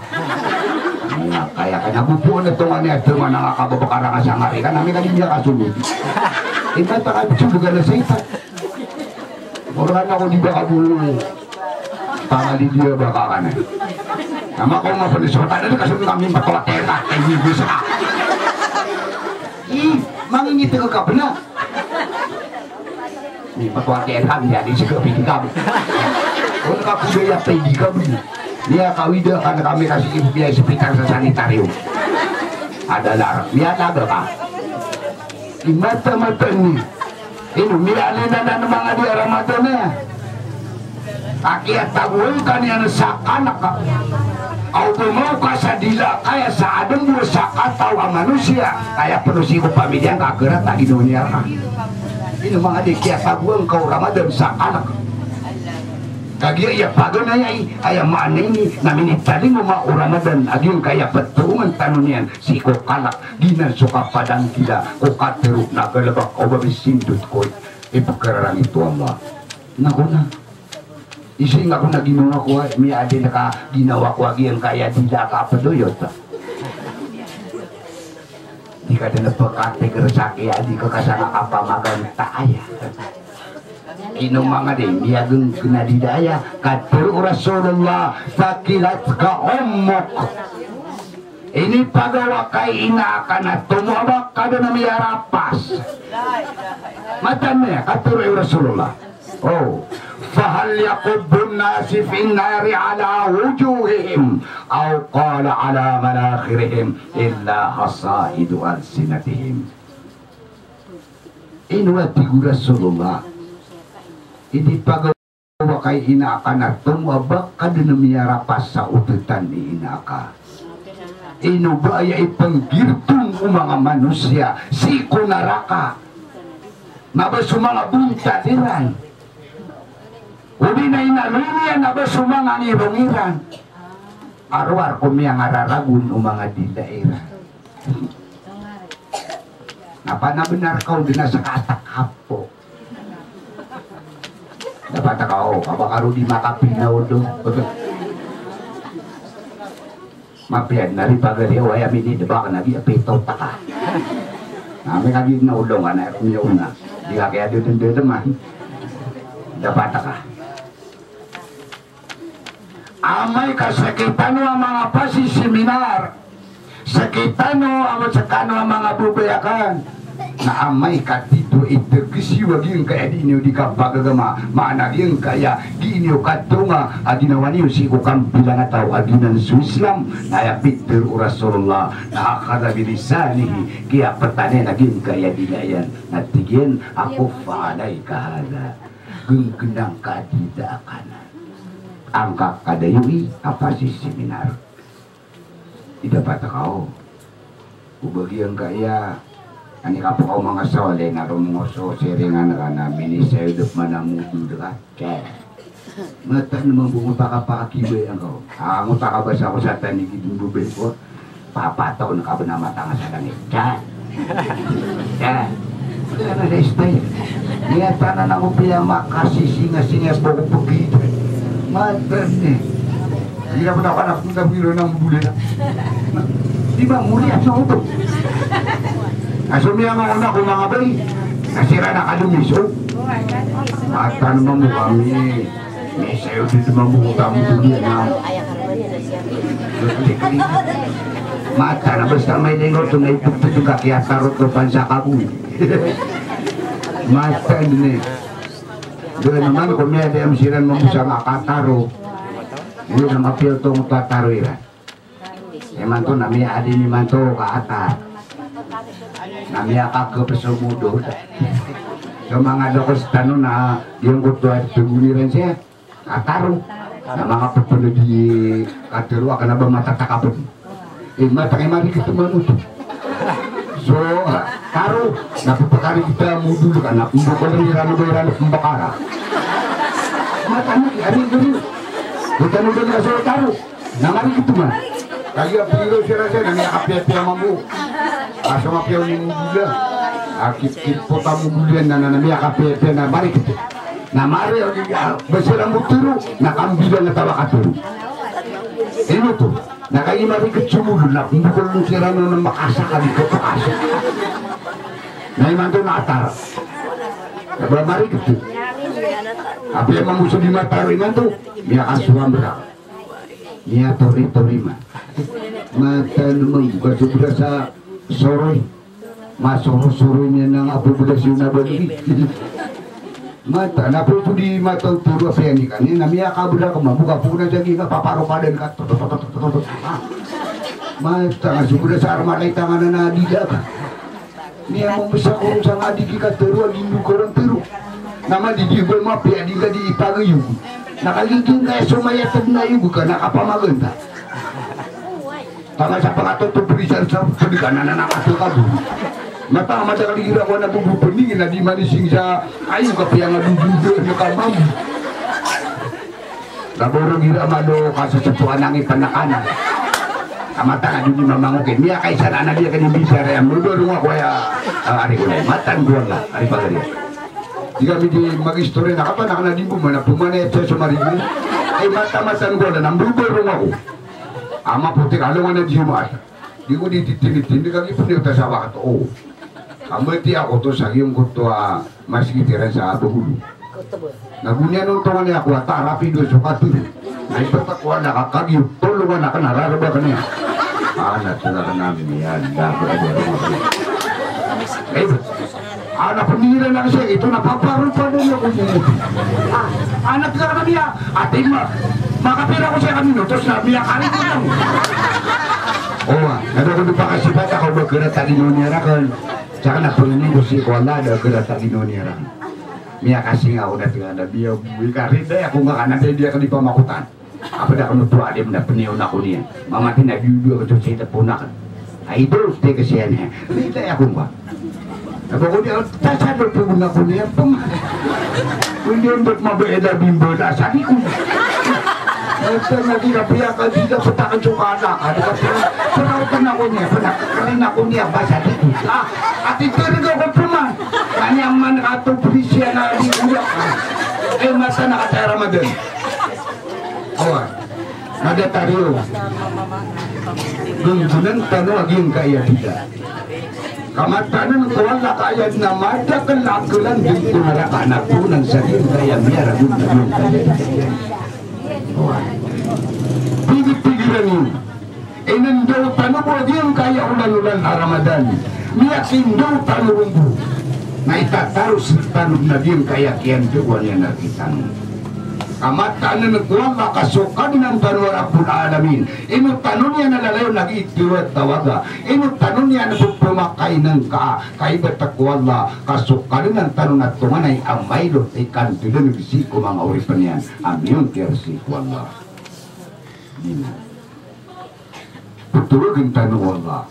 Iya, kaya ka na bubuo na tongan niya, tongan na nga kababakara nga sa ngari ka, na mi ka di niya kasunod. Iba ta ka bisu, bukan na sa ipat. Mura na ako di ba kabuo. Pangali dia ba ka ka na. Nama ko nga pala sa kata na kasunod kami, matuwa tera, kay Ibu sa. Ih, mangingit ka ka pala. Ni patuwa kay Elham, jadi sii ko pindikam. Kung kakuda ya pindikam. Niya kawida ka na kami kasi biya sa pitang sa sanitarium. Adalar. Niya taga ka. Di mata-mata ni. Ino, miyalindanan manga di a Ramadan aya. Ka kiyatagoan ka niyan sa kanak ka. Aw bomaw ka sa dila ka aya sa adn bo sa kataw a manosiya. Aya pn o sii ko pamilya ngka a grat a ginawa niyan rka. Ino manga di kiyatagoan ka o Ramadan sa kanak ka. Kagiya aya paganay ai, aya maana ini, na minitalingoma o Ramadan a giyangkaya ptoongan tano niyan sii ko kanak, giyanan so kapananggila ko katharo na galbk o ba misindot ko ipkhararangit o Allah. Na ko na. Isii nga ko na ginawa ko, miyaadn ka ginawa ko a giyangkaya dila ka a pdoyot. Di ka dn pkatiger sa kiya, di ka kasanga kapamaganta aya. Ino manga di, miyagngkn a dila aya, katharo o Rasulullah, "Thakilatka ummuk." Inipagawa ka i ina ka na tomo a ba ka dn a miyarapas. Matan aya, katharo o Rasulullah. O, "Fahal yakubbun nasi fin nari ala wujuhihim, aw qala ala manakhirihim, illa hasaidu alsinatihim." Ino a tig o Rasulullah. Inipagawa ka i ina ka na tomo a ba ka dn a miyarapas sa ototan i ina ka. Ino ba aya ipnggirtong o manga manosiya sii ko naraka. Na ba so manga bontal iran. Odi na inaloy niyan na ba so manga ngirong iran. A rowar ko miyangararagon o manga dila iran. Na panabnar ka o dn a ska a takapo. Dapat ka o, ka ba ka ro di makapinaw do. Mapiya dn a ri pagari o aya minidbak na di a pito taka. Na mi ka di na olong ka na miyaona. Di ka kaya dodon-dodon man. Dapat ka. Amay ka sakitano a manga pasisiminar. Sakitano a, sakano a manga babayakan. Na amay ka tito itagisi wa giyangkaya di niyo di kapagagama. Maana giyangkaya di niyo katonga a ginawa niyo sii ko kambilangataw a giyanan so Islam. Na aya pitharo o Rasulullah. Na akhadha bilisanihi. Kiyaptan iyan a giyangkaya dila iyan. Na tig iyan, "Akuffa alaika hadha." Gngknang ka dila a kanan. Angka ka dayowi a pasisiminar. Di dapat ka o. O ba giyangkaya, ani ka pkaw manga sawali na roo manga so siringan ka na minisayod pman a modod ka. Ceh. Matan mambo ngota ka pakakibay angka o. A, ngota ka basa ko sa tanigi dn bo bes ko. Papataw na ka bna matanga sa langit. Ceh. Ceh. Kaya na da style. Miyatanan ako piya makasisinga-singa boko pegi. Matan ni. Hindi na pn ako anak ng kabiro ng buli na. Di ba, muli ako sa utok. Aso miya nga una ko manga bay. Nasira na kalumiso. Matan mambo kami. Misayo di mambo ko tamu duli na. Mata na basta may linggo to na ipagtutug a kiyatarot o pansakabong. Mata na. Doon naman, kung may adiyam siran mamusa nga kataro, hindi na mapil tong tataro iran. Imanto na miyaadi nimanto ka atar. Na miyakagep so modod. So manga dokos tano na iyong koto a tuguni ran siya. Ataro. Na manga pepenedi katero a kena ba matatakapet. Eh, mata kay marikit manot. So, ah, taro. Na pepekari kita modod ka na pembekal ni rano ba rano pembekara. Mata ni ari guru. Kita modod ka so taro. Na marikit man. Kagiya piro siran siya na miyakapiyapiya mambo. Aso mapiya oni modod a. Akit kit pota modod iyan na, na, na miyakapiyapiya na marikit. Na mari, ah, ba siran bo tero, na kambila na tawa ka tero. Ino to, na kagiya marikit so modod na pembekal siran na makasakali ko pakasa. Na imanto na atar. Na ba marikit. Apiya mambo so di mataro imanto, miyakasowamra. Niya tori-tori ma. Mata na mambo ka so beda sa soroy. Masoro-soroy niyan na nga bo beda siyo na bali. Mata na po di mata o toro a piyanika niyan na miyakabeda ka mambo ka po na jagi ka paparo padan ka. Mata na so beda sa armalay tangan na dida ka. Niya mambo sa korong sa nga di ki katero a gindo ka ran tero. Na madi di ba mapiya di ka di ipagayo. Na kagiging kaya so mayatag na iyo ka na kapamaganta. Tama sa pangatoto prisan sa pagkana na nakatero ka bo. Mata mata kali gira ko na bo pending na di manising sa ayo ka piya nga dududo na ka mambo. Naboro gira malo ka sa sepuan ang ipanakana. Amata nga duni mamangokin. Miyakaisa na na diya kani bisa raya. Mudor nga ko ya, ah, ari ko na. Matan ko na. Ari pagari. Di kami di mag-istorya na kapanak na di bo mana pumana ya sa marigin. Ay mata-matan ko na. Mudor nga ko. Ama puti ka lo nga na Jumat. Di ko di titindi-tindi ka di puni utas awak to. O. Amati ako to sa giyong koto a masgit iran sa Bagulo. Na goniyan ontongan iyan ako a tarapido so katero. Na ipatak ko anak a kagiyo tolongan aken a raraba kaniyan. Anak ka kena miyan, dapat ada rumah. Eh, anak pemikiran ako siya, ito na paparupa din ako niyan. Ah, anak ka kena miyan, ati ma, makapira ko siya kami no, terus na miyan kami ko lang. O, na da ko di pakasipat ako ba kera tagi no niya raken. Saka na pengeni ko si ko Allah da kera tagi no niya raken. Miyakasing ako da tega da biya buwi ka rida ako nga kana da diya ka di pamakotan. Apa da kano to adim da peniyo na ko niyan. Mamati na biyo biyo ka to sa ita ponaken. Ay do, te kesiyan he. Rida ako nga. Apa ko diya, ta sa do po na ko niyan pem. Kundi untuk mabaya da bimbo da sa di ko. Ito na di ka piya ka di ka petakan so kana. Ada ka pera, pera ko na ko niyan, pera ko niyan ba sa di ko. Ah, ati terga ko peman. Kaniyan man ka to prisiyan a di ko. Eh, masa na kata Ramadan. Awa, na da tariyo. Genggonan tano a giyangkaya bida. Ka matanen ko Allah ka aya na madakel a akelan den ko naraka na ponan sa giyangkaya miyaragon a giyangkaya bida. Awa. Pigit-pigiran iyo. Inendaw tano bo a giyangkaya olan-olan a Ramadan. Miyakindaw tano ron bo. Na itataros tano na giyangkaya kiyandawan iyan a rk tano. Ka matanen ko Allah ka so Kadnan tano a Rabbul Alamin. Ino tano niyan a lalayon a giya tiro a tawaga. Ino tano niyan a pepemakainen ka. Ka ibt ko Allah ka so Kadnan tano na tonganay a mailot i kandilen sii ko manga oripen iyan a miyongkir sii ko Allah. Dina. Ptorogen tano o Allah.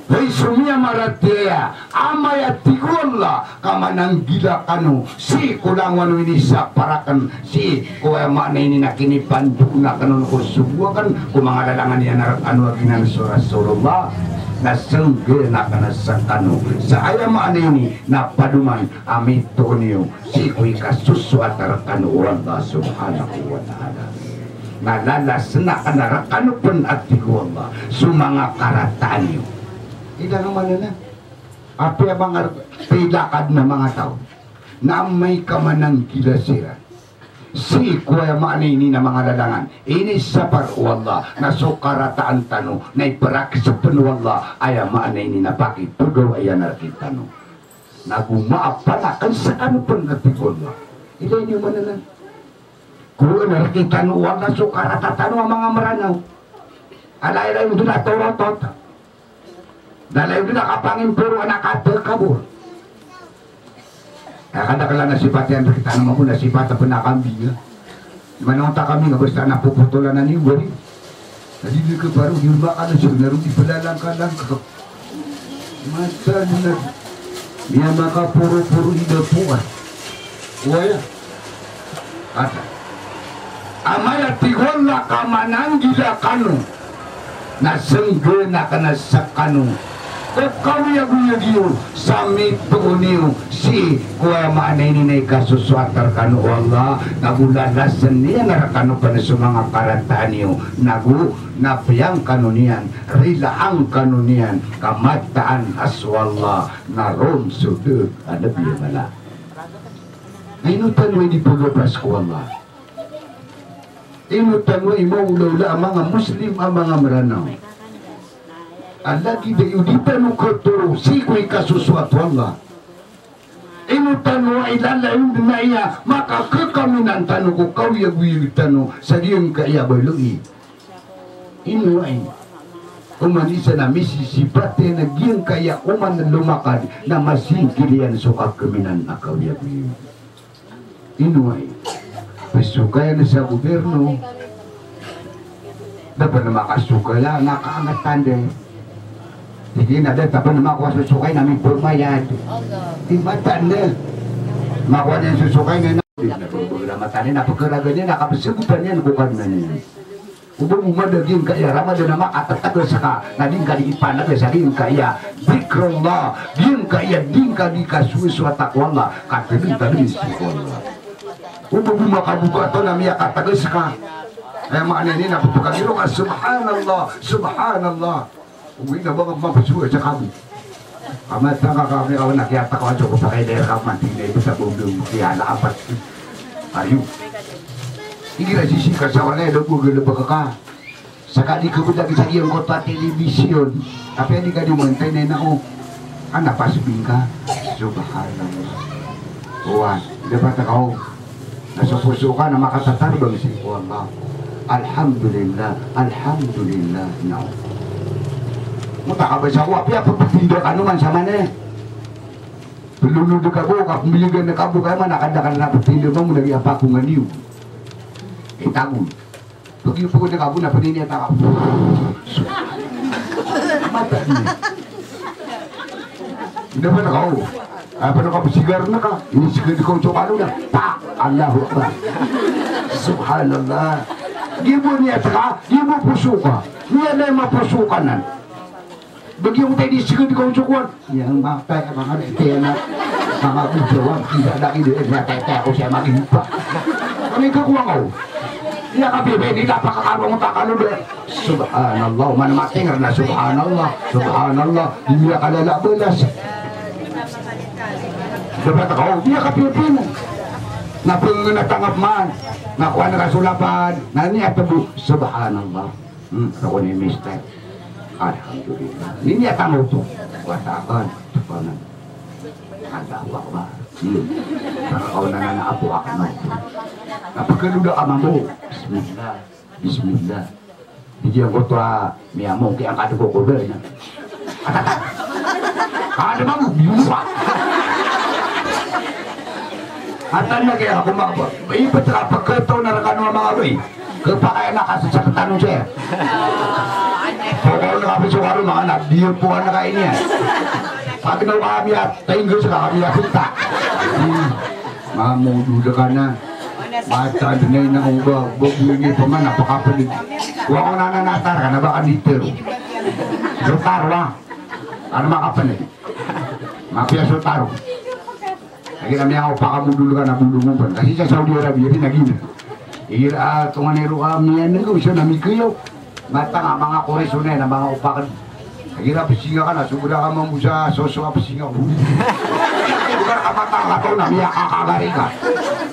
Hay so miyamaratiyaya, amay a tig o Allah ka mananggila kano sii ko langowan o inisapar aken, sii ko aya maana ini na kinipandoon aken on ko sogo aken ko manga lalangan iyan a rkano a giyanan so Rasulullah, na senggen aken a sekano sa aya maana ini na padoman a mitoon iyo sii ko ikasosoat a rkano o Allah Subhanahu wa Ta'ala. Na lalasen aken a rkano pen a tig o Allah so manga karataan iyo. Ida na maana na. Apiya manga pilakad na manga taw na amay ka mananggila siran. Sii ko aya maana ini na manga lalangan, inisapar o Allah na so karataan tano na iperaksepen o Allah, aya maana ini na pakipegawai iyan rektano. Na go maapanaken sekano pen, a tig o Allah. Ilay niyo man anan. Ko rektano o Allah so karata tano a manga Meranaw. Ala ilay on den a torotot. Da ilay on den a kapangimporo a katekabor. Aya kadakelan a sipat iyan rektano mambo na sipat a penakambing. Mana onta kambing a basta na popotolan a niyo bari. Na di di keparo di makalas na rodi pelalangkalangka. Mata na miyamakaporoporo i dapoan. Waya. Ada. Amay a tig o Allah ka mananggila kano na senggen aken a sekano ko kawiyagoyag iyo sa mitoon iyo sii ko aya maana ini na ikasosoat rekano o Allah, na go lalasen iyan rekano pen so manga karataan iyo, na go na piyangkano niyan, rilaan kano niyan, ka mataan a so Allah na ron so deg a lebi a mala. Na ino tano i di pegabas ko Allah? Ino tano i maolaola a manga Muslim a manga Meranaw a lagid a iyo di tano ketoro sii ko ikasosoat o Allah? Ino tano i lalayon den a iya makakekaminan tano ko kawiyagoyag tano sa giyangkaya baloy? Ino ay? Oman isa na misisipat iyan a giyangkaya oman lomakad na masingkil iyan so kakeminan a kawiyagoyag. Ino ay? Pesokayan sa gobyerno. Da pen makasokaya na kaangat tanda. Tig iyan a da pen makowa so sokay na mipemayad. Di matan da. Makowa niyan so sokay na na. Di na pen matan iyan na pekeragan iyan na kapesegotan iyan ko Kadnan iyan. O ba bo mada giyangkaya Ramadan a makatetegas ka na di ngka di ipaneg sa giyangkaya zikrullah, giyangkaya di ngka di kasosoat ko Allah, ka tebintang sii ko Allah. O ba bo makaboka taw na miyakategas ka. Aya maana ini na pepekagiro ka, subhanallah, subhanallah. Oway na ba nga mapesowa sa kami. Kamatang ka kami, awan a kiyatakawan so kapakay dayar ka man, tig iyan, ito sa bawdong, kiyalaapat. Ayo. Igira sisii ka sa walay, da bo galebek ka. Sa ka di kebedag sa giyangkoto a telebisyon. Tapi a di ka di mantay na ina o. Ana pasbing ka. Subhanallah. Oway, dapat ka o. Na so poso ka na makatatarbang sii ko Allah. Alhamdulillah, alhamdulillah. Na o. Mo ta ka ba sa ko apiya pepepinda kano man sa mane. Pelolod ka bo, kapembiyagan ka bo, kaya man a kadakan na pepinda mambo na giya pakongan iyo. Itago. Pag iyo pagod na kabo na panini at akap. Mata niya. Hindi ba na kao? Apa na kapasigar na ka? Ini sigar di kao so kalo na. Pa! Allahu Akbar. Subhanallah. Di bo niya taka, di bo poso ka. Niya na maposo ka nan. Bagi ako tayo di sigod ko so kuwan. Yang mata, yang mga nete, yang mga bujawan, tidak ada ide, yang tete ako siya mag-ipa. Ano yung kakuha ko? Iya ka, bebe, di dapat kakarong takalo, be. Subhanallah, man mating na subhanallah, subhanallah. Hindi ka lalabalas. Dapat ako, iya ka, bebe, na. Na panganatangap man, na kuwan ka sulapan, na niya tabo, subhanallah. Hmm, ako ni mister. Alhamdulillah. Ini niya tangap to. Watakan, tupanan. Allahu Akbar. Hmm. Para kaw na na apo akan na. Kapag kaluda ka mambo. Bismillah. Bismillah. Di giya ko to a, miyamong kiyang kado ko koda na. Kado mambo, biyuwa. Atan na kaya ako mabot. Ibat ka pagkataw na rakano a mga loy. Kapakay na kasi sa katano siya. Pagkaw na kapag sukaro, mga nagdiyo po ka na kayo niya. Pag na kami at tayo sa kami at kita. Hmm. Mamudo ka na. Mata na yung nakuha. Bubuli pa man, napakapalig. Huwag ko na nanatar ka na baka dito. Lutar, wa. Ano makapalig? Mafia so taro. Lagi na miyaopak a modol ka na bolong o ban. Kasi sa Saudi Arabia, di na gina. Igira, ah, tonganay ro ka, miyanenggo, isa na mikiyaw. Matang a manga korisonay na manga opak. Igira pesinga ka na, sobra ka mambo sa soso a pesinga. Sobra ka matang ka to na miyakakagari ka.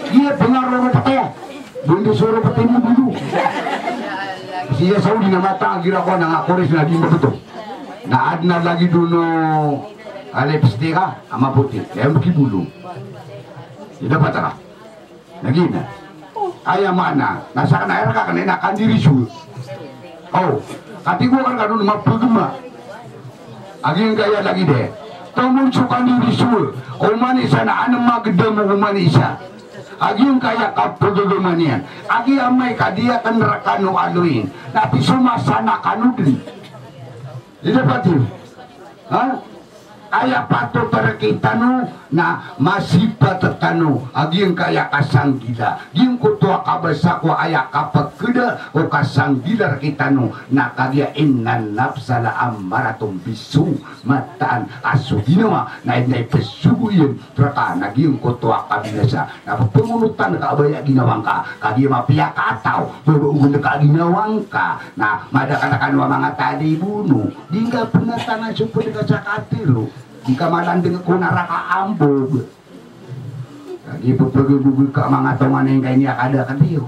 Iya, bengar na matang ka. Bondisoro pati mo bulu. Siya Saudi na matag igira ko na nga Quraysh na di mabto. Na adn a lagid o no a lipstick a mapoti. Aya mkibulu. Ida pataka. Na giya na. Aya maana na sakn a aya rka kna na kandiriso. O, katigo ka rkano na mapagma. A giyangkaya lagid e. Tomon so kandiriso. Oman isa na an magdam o oman isa. A giyangkaya kapagagama niyan. A giya amay ka di akn rkano aloyin. Na ati so masa na kano dn. Ida pati. Ha? Aya patot rkitano na masipat tano a giyangkaya kasanggila. Giyangkoto a kabasa ko aya kapakda o kasanggila rkitano na kagiya innan nafsa la ammaratun bissu, mataan a so ginawa na aya ipsogo iyan rka na giyangkoto a kabinasa. Na pphangolotan ka a baya ginawa ngka, kagiya mapiya ka a taw, ba ba ogon ka a ginawa ngka, na madakl a kano a manga talibono, di ngka pnatangan so pd ka sa katero, di ka malandng ko naraka ambog. Kagiya pphagambog ka a manga tonganay ngka ini a kadakl iyo.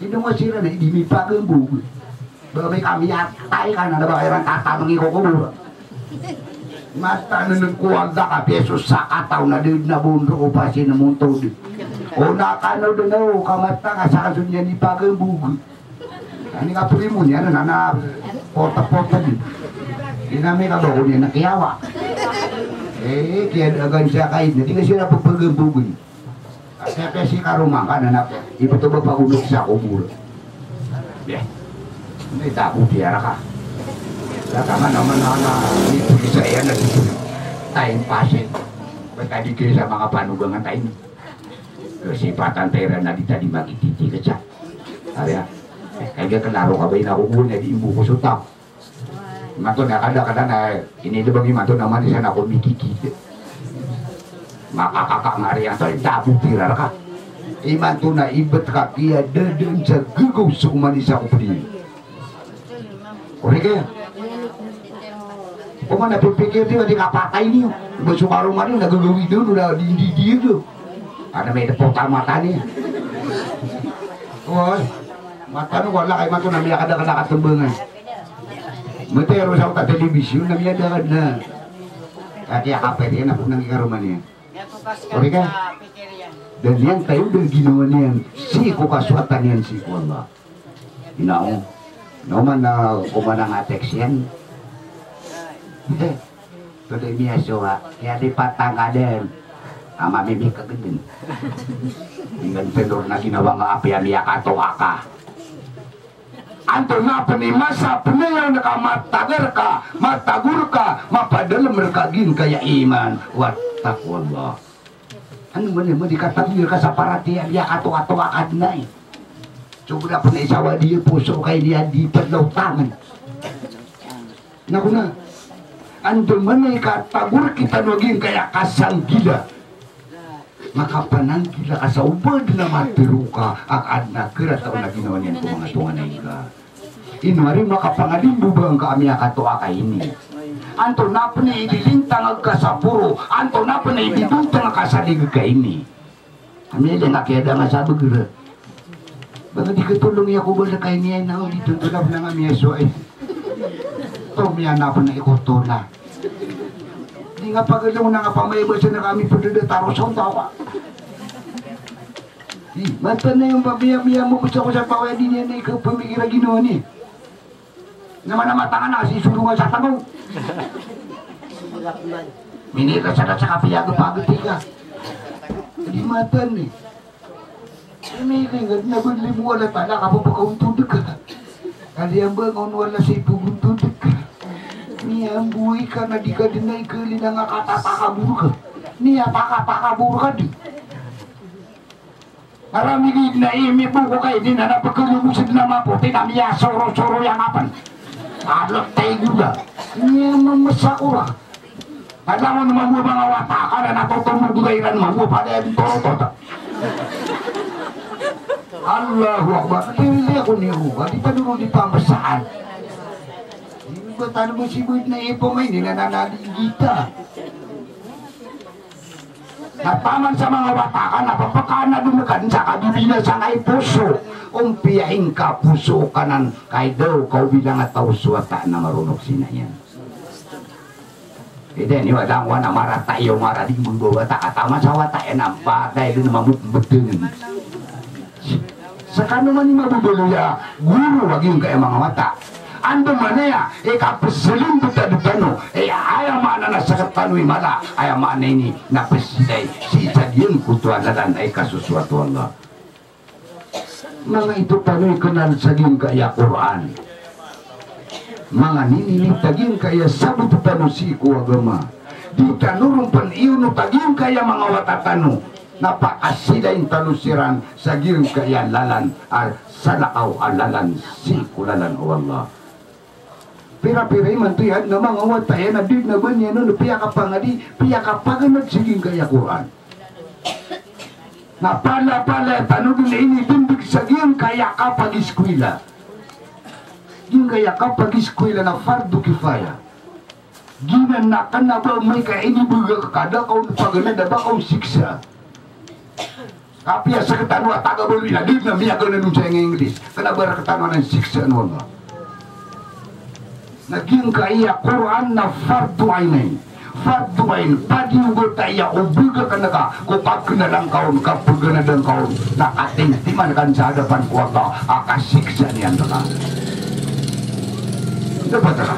Ino nga siran na di mipagambog. Ba may kamiyatay ka na, na ba iran tatangi ko kobor. Mataan ko anda ka piso sa kataw na di na bondro ko pasi na montod. O na kano dn o kamata ka sa kaso niyan ipagambog. Ani ka primo niyan na, na pota-pota di. Inami ka ba ko niyan na kiyawa. Eh, kiyadagan siya kain. Na di ka siran pphagambog. Ati a pesi karoma ngka na, na ibt o ba pagondok sa kobor. Beh. Ini tabo di ara ka. Sa tama naman na, na, ini pulis aya na dito. Time passing. Ba tadi kaya sa manga panogangan tayo. Kasi patantay ra na di tadi magititi ka siya. Ari a. Kaya klaro ka ba ina ko guna di imbo ko sotak. Imanto na kadakl a na, ini da bang imanto na manisan ako mikikid. Makakaka nga riyan to, tabo di rka. Imanto na ibt ka kiyadadaan sa gagaw so manisa ko pdi. Ori kaya? Oman na pipikir di, di kapatay niyo. Ba so karoma niyo na gagawid on, na di, di, di, di. Ana may dpo ta mata niyo. Oy. Mata no, wala kay mato na miyakadakadaka tmbangan. Matero sa uta telebisyon na miyadakad na. Kati a kapay na po nang ikaroma niyan. Ori ka? Dan iyan tayo, dan ginawa niyan. Sii ko kaswatan iyan, sii ko Allah. Inaw. Naw man na kumanang a text iyan. Hindi. Today miyasowa, kaya di patangkaden. Ama mimi kageden. Inggan tenor na ginawa nga apiya miyakatoka. Antonaa pn i masa pn iyan ka matagar ka, matagor ka, mapadalm rka giyangkaya iman. Wattaqullah. Ano man iyan, di katagor ka sa paratiyaya, katoatoa ka dn ay. Sobra pn i sawa di poso ka ini a di pn law tangan. Nago na, andamanaya i katagor kitano a giyangkaya kasanggila. Makapananggila ka sa oba dn a matero ka a adn a karata on a ginawa niyan ko manga tonganay ka. Ino ari makapangalimbo ba ngka a miyakatoa ka ini? Antonaa pn i idilintang ka sa poro, antonaa pn i idilintang ka sa lig ka ini? Ami aya na kiyadanga sa bgr. Ba nga di katolong iya ko bala kay niya na o di tonton a bnang ami a suwai. To miya na pn na ikoto na. Di nga pagalong na nga pamay ba sa na kami pdada taro sa tawa. Di, mata na yung pamiyamiya mo basta ko sa pawaya di niya na ikaw pamikira ginawa ni. Na mana matangan a si sulungan sa tangaw. Minira sa sa kapiyag pagati ka. Di matan ni. Ini ni nga na beli mo wala tala ka papakauntod ka. Kali ang ba ngon wala sa ipuguntod ka. Ni ang buhay ka na di ka din na ikali na nga katatakabur ka. Ni atakabur ka di. Maramig na imi boko kay di na napagkalubos na maputi na miyasorosoro yang apan. Adlak tayo gula. Niya mamasa ko ra. Alam mo naman mo mga wata ka na natutumog na iran mo, mo pala yung toto. Allahu Akbar. Pili ako ni Ruba. Di pa doon di pamasaan. Di ba tano mo si Bud na ipo may nilananaligita? Na taman sa manga wata ka na papakanadn ka dn sa kabibinasa ngka i poso. Ompiya ingka poso ka nan kaidaw ka o bilang a taw so wata na maronok sii na iyan. Ida niyo a langowan a marata iyo maradi mbawata ka taman sa wata iyan a patay dn mamok mbdn. Skano man i mababaloy a goro a giyangkaya manga wata. Andamanaya i kapzalimbtad tano, i aya maana na sktano i mala, aya maana ini na pzilay sii sa giyangkoto a lalan a ikasosoat o Allah. Manga ito tano i knal sa giyangkaya Qur'an. Manga ninilita giyangkaya sabot tano sii ko agama. Di tano ron pn iyonot a giyangkaya manga wata tano. Na pakasilayn tano siran sa giyangkaya lalan a salakaw a lalan sii ko lalan o Allah. Pira-pira imanto iyan na manga wata iyan a di dn a ba niyan on piyakapangadi, piyakapaganad sa giyangkaya Qur'an. Na palapalaya tano dn inidndg sa giyangkaya kapagiskwila. Giyangkaya kapagiskwila na fardu kifaya. Giyanan na kna ba amay ka inibgay ka da ka on paganad a ba ka on siksa. Apiya sktano a taga Baloy na di dn a miyaganad on sa English. Kna ba rktano anan siksaan o Allah. Na giyangkaya Qur'an na fardu ayn. Fardu ayn. Padi o gata iya o bgay ka na ka ko kaknalan ka on, kapaganadan ka on, na katimtiman ka sa hadapan ko Allah a kasiksaan iyan rka. Dapat ka.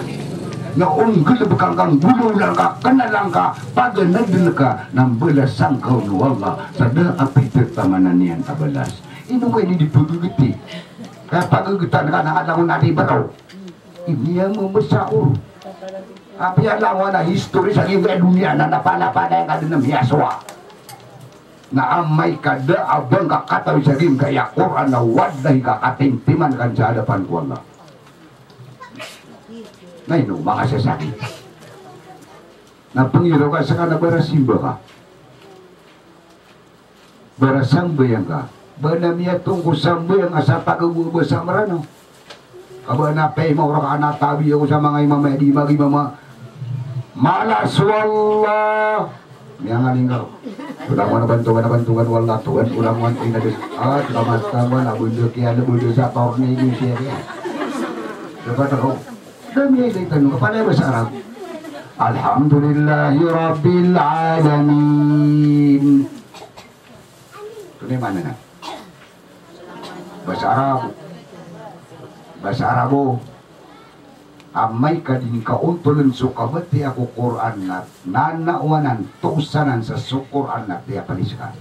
Na o nggalbk angka, nggolawlaan ka, knalan ka, paganadn ka, na mbalasan ka on o Allah sa da a pithamanan iyan a balas. Ino ka ini di pagagti? Kaya pagagtan ka na nga langon a di baraw. Ini a mamasa ko. Apiya langon a history sa giyangkaya doniya na napanapanay ka dn a miyasowa. Na amay ka da a ba ngka katawi sa giyangkaya Qur'an na wallahi ka katimtiman ka sa hadapan ko Allah. Na ino manga sasakit. Na pangiraw ka ska na barasimba ka. Barasambayang ka. Ba na miyatong ko sambayang a sa pagabobasa Mranaw. Ka ba na pay mawra ka na tawi ako sa manga imam a di magimama. Malas wallah. Miyangaling ka. Ulangan, bantugan, bantugan, wallah, tugan, ulangan, inadis. Ah, selamat, selamat, abunduk, ya, abunduk, sa tornado, siya, ya. Dapat ako. Dami ay daytan o kapalaya basa Arab. Alhamdulillahi Rabbil Alamin. Tonaa i maana niyan? Basa Arab. Basa Arab o. Amay ka di ngka ontoln so kabatiya ko Qur'an na nanaowanan, tosanan sa so Qur'an na tiyapalis ka.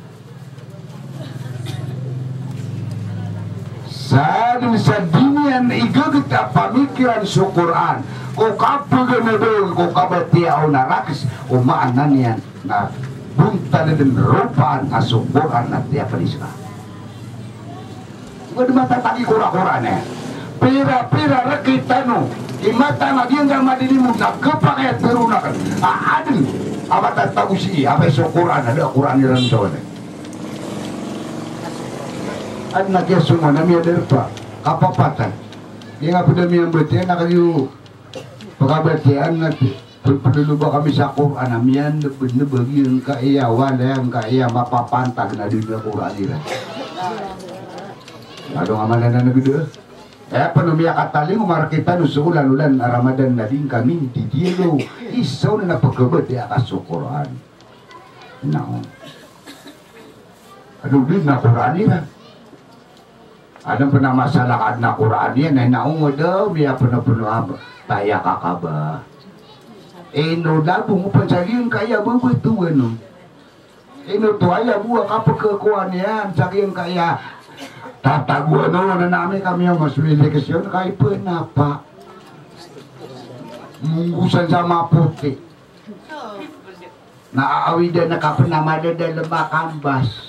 Sadn sa di niyan igaga a pamikiran so Qur'an, ko kapaganadan, ko kabatiya on a rakhs, o maana niyan na bontal dn ropaan a so Qur'an na tiyapalis ka. Ngka di matatag i kora-kora niyan. Pira-pira rktano i matang a giyangkai a madinimod na khapakay a tharoon akn a adn a matatago sii, amay so Qur'an a da a Qur'an iran so wani. Adn a kiyasongowan a miyadarpa, kapapatay. Giyangkai a pd a miyambatiya na kagiya pkabatiyaan na ti. Pd-, pd o ba kami sa Qur'an a miyanbnb a giyangkaya walay angkaya mapapantag na di niyan Qur'an iran. Ado nga maana na gda. Aya pn o miyakatalingoma rktano so olan-olan a Ramadan na di ngka mindidiyalo. Isa on na pkabatiya ka so Qur'an. Na on. Ado di na Qur'an iran. Adn pn a masalah ka adn a Qur'an iyan, na ino ngka da miyapnopno a ba, taya ka kaba. Ino labong pn sa giyangkaya babatowan on. Ino to aya bo a kapkhakowa niyan sa giyangkaya tatagoan on, na amay ka miyamasoy leksyon, kay pn a pa. Monggosan sa mapoti. Na aawidan ka pn a madadalm a kambas.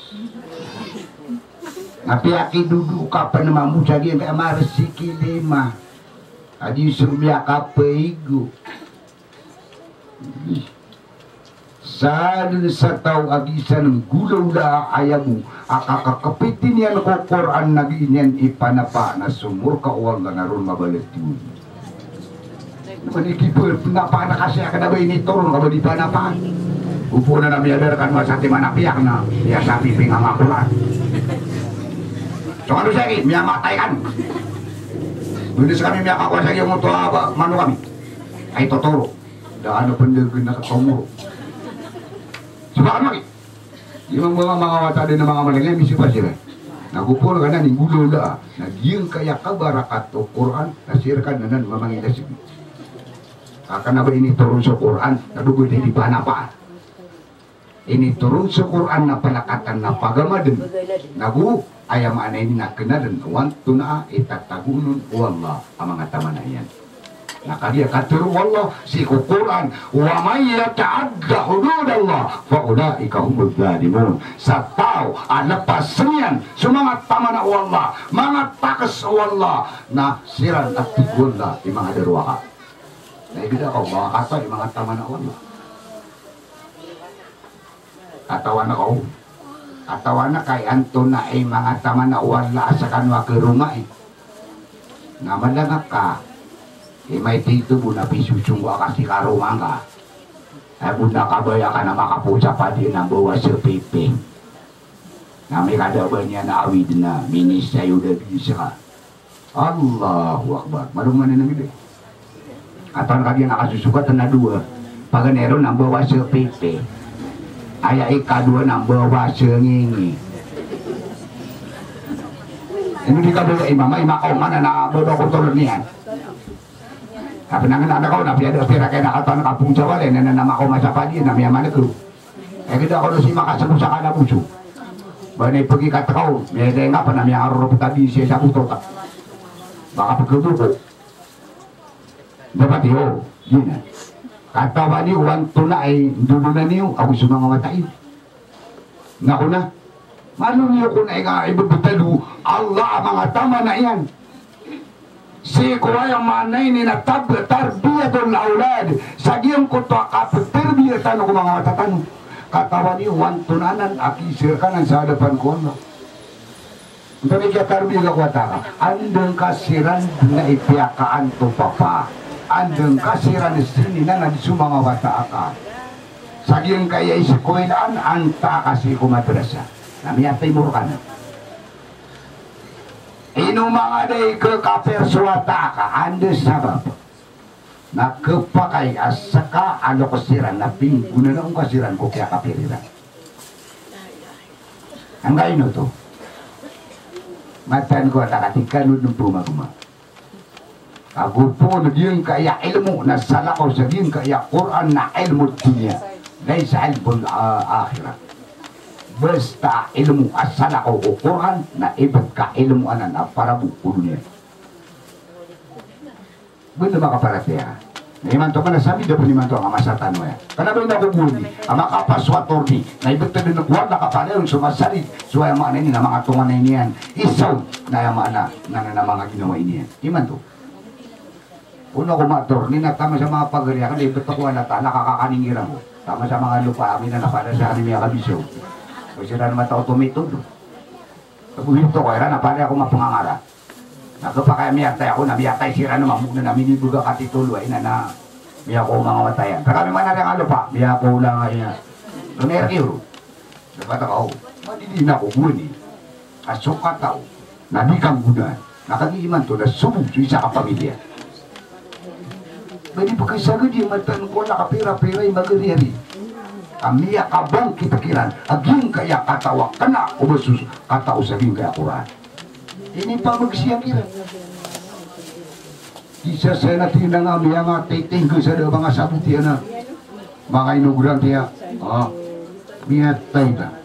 Na piyakidodo ka pn a mambo sa giyangkai a marsiki lima. A di so miyakapaigo. Sadn sa taw a gisan nggolawla a aya bo a kakakpiti niyan ko Qur'an na di niyan ipanapa na so morka o Allah na ron mabalat iyan. Mani di pn, pnapaan ka siya kna ba initoron ka ba di panapaan. Opo na na miyadar kan masa ti manapiyak na, miyasapi pinganga Qur'an. So kano sagi, miyamatay kan. Bundis kami miyakakowa sagi, oto a ba, mano kami. Ay totoro. Da ano pendegen na katomoro. Subakan magi. Di manga, manga wata den a manga malingay, misipa siran. Na go polo kanan i golaola. Na giyangkaya kabarakat o Qur'an, na sii rkano nan mamangida sigi. Ka kna ba initoron so Qur'an, na dogo di di panapa. Initoron so Qur'an na palakatan na pagamaden. Na go, aya maana ini na kna den, o antonaa i tatagoon on o Allah a manga taman a iyan. Na kagiya katharo o Allah sii ko Qur'an, "Wa man yata'adda hududallah fa ulaika humuz zalimun." Sa taw a lepasen iyan so manga taman o Allah, manga takes o Allah, na siran a tig o Allah i manga darowaka. Na igira ka o manga kata i manga taman o Allah. Katawan ka o. Katawan ka i antonaa i manga taman o Allah a sekano a kerongai. Na malangak ka. I maito ito bo na pisosonggo ka si karoma ngka. Ay bo na kabaya ka na makaposa padi na mbawa sa pipi. Na mikada ba niyan a awid na minis sayo da bisa ka. Allahu Akbar. Maroma na nangida. Katawan ka giya na kasosogat na dowa. Paganay ron na mbawa sa pipi. Aya ikadowa na mbawa sa ngingi. Ino di kabaya i mama, i makaoma na na mbawa ko tolon iyan. Tapi nangena na kaw na piyada pira kaya na katawan ka pong sa walay na na makaoma sa padi na miyamaneg ko. Ay, kida ko na si makasebo sa kalaboso. Ba na ipagikatakaw, miyada nga pa na miyangarorop tabi siya sa buto ta. Baka pagkabuko. Dapat iyo, gina. Katawan iyo, o antonaa i ndodona niyo, ago so manga wata iyo. Na kona, malo niyo kona i nga ibebetad o Allah a manga taman a iyan. Sii ko aya maana ini na tab-, tarbiyatul awlad. Sa giyangkoto a kapeterbiya tano ko manga wata tano. Katawan iyo o antonaa nan a kiisir ka nan sa hadapan ko Allah. Antonaa i kiyatarbiya ko wata ka? Anda ngka siran na ipiyakaanto papa. Anda ngka siran sininan a di so manga wata aka. Sa giyangkaya iskolaan, antaa ka sii ko madrasa. Na miyatimor ka na. Ino manga da i kekapir so wata aka, anda sabap? Na kepakay a seka a loks iran na pinggonanao ngka siran ko kiyakapir iran. Angkaino oto? Mataan ko a takati kano den pemagoma. Ago polo giyangkaya ilmo na salakaw sa giyangkaya Qur'an na ilmu dunya. Laysa ilmul a-, akhirah. Basta ilmo a salakaw ko Qur'an na ibt ka ilmo anan a parabo ko doniya. Benda makaparatiyaya. Na imanto ka na sabi da pn imanto a masa tano aya. Kna ba ino ko gowani a makapasowa torni na ibt den ko Allah ka palayon so masarig, so aya maana ini na manga tonganay niyan. Isaw na aya maana na, na, na manga ginawa niyan. Imanto. Ono ko matorni na taman sa manga pagari aken, ibt ko Allah Ta'ala ka kakaningirang ko. Taman sa manga lopa amin na pada sa amin miyakabisaw. Ko siran mataw tomitodo. Ito ko iran na pada ako mapangangara. Na kepakay a miyatay ako na miyatay siran na mambo na minibega ka titolo ay na na miyako manga watayan. Kami mana rin nga lopa, miyako lang ay na. Lumerki ro. Dapat ako, madidi na ako, gowani. Aso kataw, na di kanggonaan. Na kagiya imanto na sobong so isa ka pamilya. Ba di pekesagad i mataan ko na kapira-pira i magari-ari. A miyakabangkit kiran a giyangkaya kataw a kena o ba so kataw sa giyangkaya Qur'an. Inipamegsiya kiran. Isa sa na tinang a miyangatay tingga sa da manga sabot iyan a manga inograntiya. Ah, miyatay na.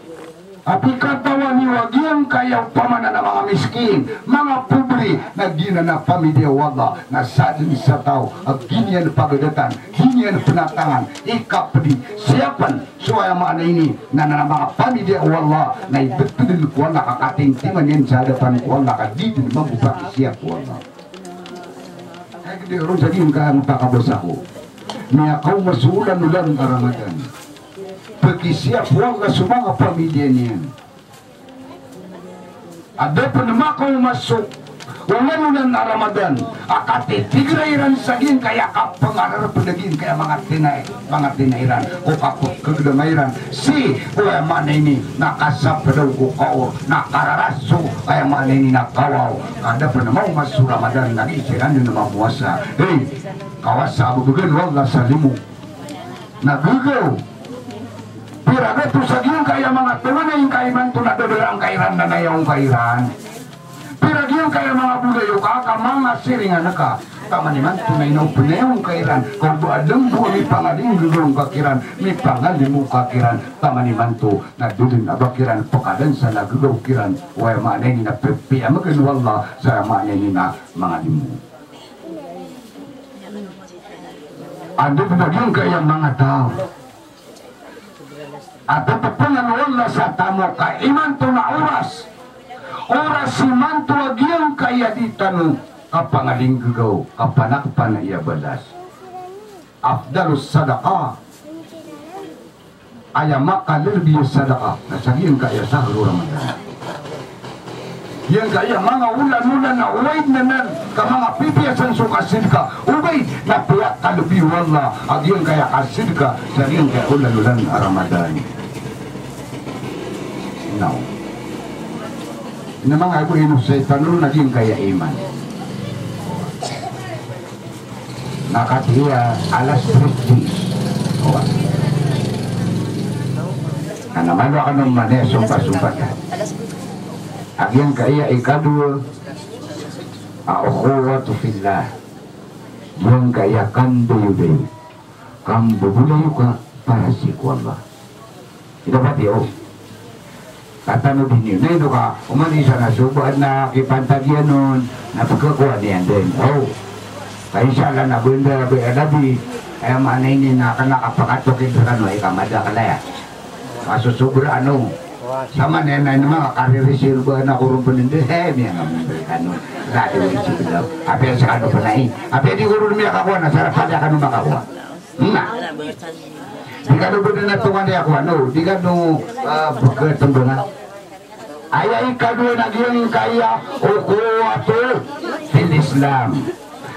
Apiya katawan iyo a giyangkaya opama na manga miskin, manga pobre, na giyanan a pamilya o Allah, na sadn sa taw a di niyan pagadatan, di niyan penatangan, ikapedi, siyapen, so aya maana ini, na, na, na manga pamilya o Allah, na ibt den ko Allah ka katingtingan iyan sa hadapan ko Allah ka di den mambo pakisiyap o Allah. Ay, gede ron sa giyangkaya pakabasa ko. Miyakaoma so olan-olan a Ramadan. Pakisiyap o Allah so manga pamilya niyan. A da pen makaoma so Olan-olan a Ramadan a katitigra iran sa giyangkaya kapangararpd a giyangkaya manga tinai, manga tinai iran, ko kapkhagdama iran sii ko, aya maana ini na kasapdaw ko kaor, na kararaso, aya maana ini na kawaw. Kada pn a maoma so Ramadan lagid siran dn a mamowasa. Hey, kawasa a bbgan o Allah sa limo. Na gagaw. Pira gatos a giyangkaya manga tonganay ngka imanto na dadarangka iran na nayaw ngka iran. Pira giyangkaya manga bolayoka ka manga siringan ka. Taman imanto na inaw pnayaw ngka iran. Ka o ba adn bo a mipangalinggagaw ngka kiran, mipangalimo ka kiran. Taman imanto na da dn a ba kiran pkadan sa lagagaw kiran. Aya maana ini na ppiyamgn o Allah sa aya maana ini na manga limo. Anda dn a giyangkaya manga taw a tatpngan o Allah sa tamok ka imanto na oras. Oras imanto a giyangkaya di tano kapangalinggagaw, kapanakpan a iya balas. Afdalus sadaqah. Aya makalbi a sadaqah na sa giyangkaya sahru Ramadan. Giyangkaya manga olan-olan a ogaid na nan ka manga pipiya san so kasidka. Ogaid na piyakalbi o Allah a giyangkaya kasidka sa giyangkaya olan-olan a Ramadan. Now, na manga bo ino sa itano na giyangkaya iman. Na katii a alas tres. Oway. Ana malo kano manaya sompat-sompat. A giyangkaya ikadowa a ukhuwatu fillah. Giyangkaya kandayodayo. Kambobolayoka para sii ko Allah. Ida pati o. Katano dn iyo. Na ino ka, oman isa na so ba na kipantag iyan on, na pkhakowa niyan dn. O. Ka insha Allah na bnda ba aya labi, aya maana ini na kna kapakatokid rkano, ika madakl aya. Kasosobra ano. Saman iyan na ino manga karirisil ba na koron pn indi, he, miyangamon ba kano. Lagi isi bnda. Apiya skano pn ai. Apiya di koron miyakakowa na sarap pd a kano makakowa. Na. Di kano bnda na tonganay ako, ano, di kano, ah, bkatmbngan. Aya ikadowa na giyangkaya ukhuwatu fil Islam.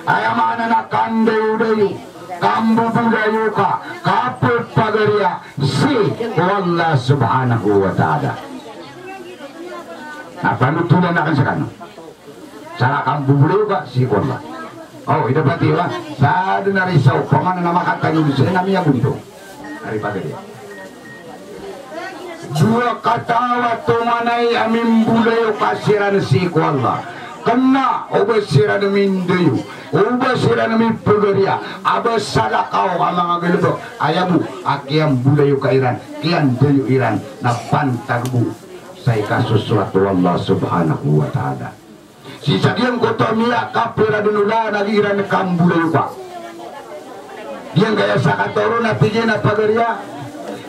Aya maana na kandayodayo, kambobolayoka, kapphagariya sii ko Allah subhanahu wa ta'ala. Na panotolan akn skano. Sa kambobolayoka sii ko Allah. O, ida pati ba? Sa dn a risaw, pamana na makatangod sa ina miyagonto. Ari pagari. Dowa kataw a tonganay a mimbolayoka siran sii ko Allah. Kna o ba siran mindayo, o ba siran mipagariya, a ba salakaw a manga galbk, aya bo a kiyambolayoka iran, kiyandayo iran, na pantag bo sa ikasosoat o Allah subhanahu wa ta'ala. Sii sa giyangkoto a miyakapira dn olan a giran kambolayoka. Giyangkaya sakataw ron a tig iyan a pagariya.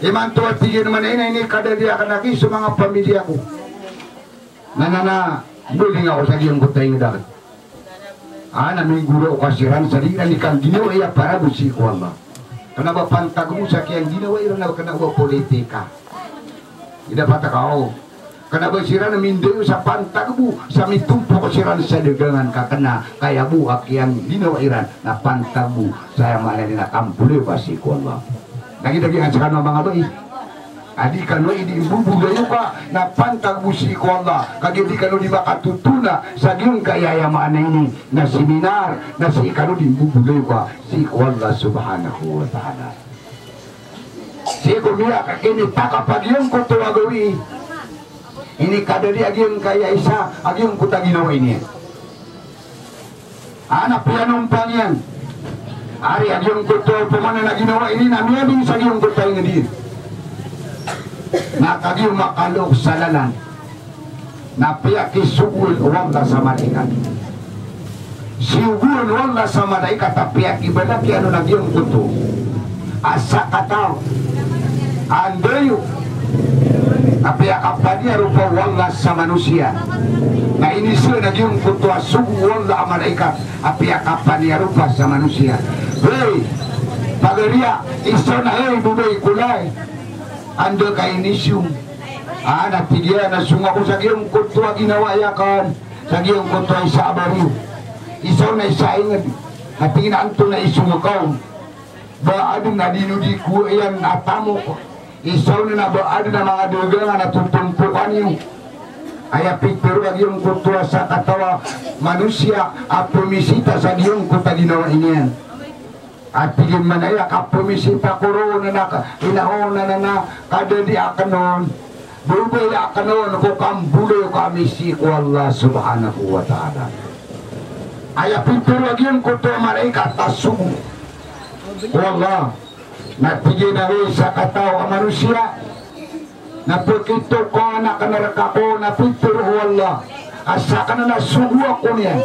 Imanto a tig iyan man a ina, inikadadi akn aki so manga pamiliya ko. Na, na, na, boling ako sa giyangkoto a ingd akn. A, na minggolayoka siran sa di iran di kangginawai a para bo sii ko Allah. Kna ba pantag bo sa kiyangginawa iran a kna ba politika. Ida pata ka o. Kna ba siran mindayo sa pantag bo sa mitompok siran sa dagangan ka kna kaya bo a kiyangginawa iran na pantag bo sa aya maana ini na kambolayoka sii ko Allah. Lagid a giyanan skano a manga bai. A di kano i di mbobolayoka na pantag bo sii ko Allah. Kagiya di kano di makatotona sa giyangkaya aya maana ini na seminar na sii kano di mbobolayoka sii ko Allah subhanahu wa ta'ala. Sii ko miyakakinitaka pa giyangkoto a gawii. Inikadadi a giyangkaya isa a giyangkoto a ginawa ini. A na piyanompang iyan. Ari a giyangkoto a pamana na ginawa ini na miyabing sa giyangkoto a ingd iyan. Na kagiya makalook sa lalan. Na piyakisogoon o Allah sa malaikat. Siyogoon o Allah sa malaikat a piyakibalak iyan on a giyangkoto a sakataw a ndayo a piyakapaniyaropa o Allah sa manosiya. Na inisoy na giyangkoto a sogo o Allah a malaikat a piyakapaniyaropa sa manosiya. Hey, pagariya, isa na, hey, babay ko lay. Anda ka inisoy? A na tig iyan a song ako sa giyangkoto a ginawai akn. Sa giyangkoto a isa a bariyo, isa on a isa a inged. Na tig iyan a antonaa i song ka on? Ba aden a di no di ko iyan a tamok. Isa on na ba aden a manga dagangan a totompokan iyo. Aya pitharo a giyangkoto a sakataw a manosiya a pemisita sa giyangkoto a ginawa niyan. A tig iyan man a aya kapemisita ko ron na ka, ina on na, na, na, kadadi aken on. Babaya aken on ko kambolayoka ami sii ko Allah Subhanahu wa Ta'ala. Aya pitharo a giyangkoto a malaikat a sogo ko Allah. Na tig iyan a hay sakataw a manosiya, na pekitokawan aken reka ko, na pitharo o Allah a saken na sogo ako niyan.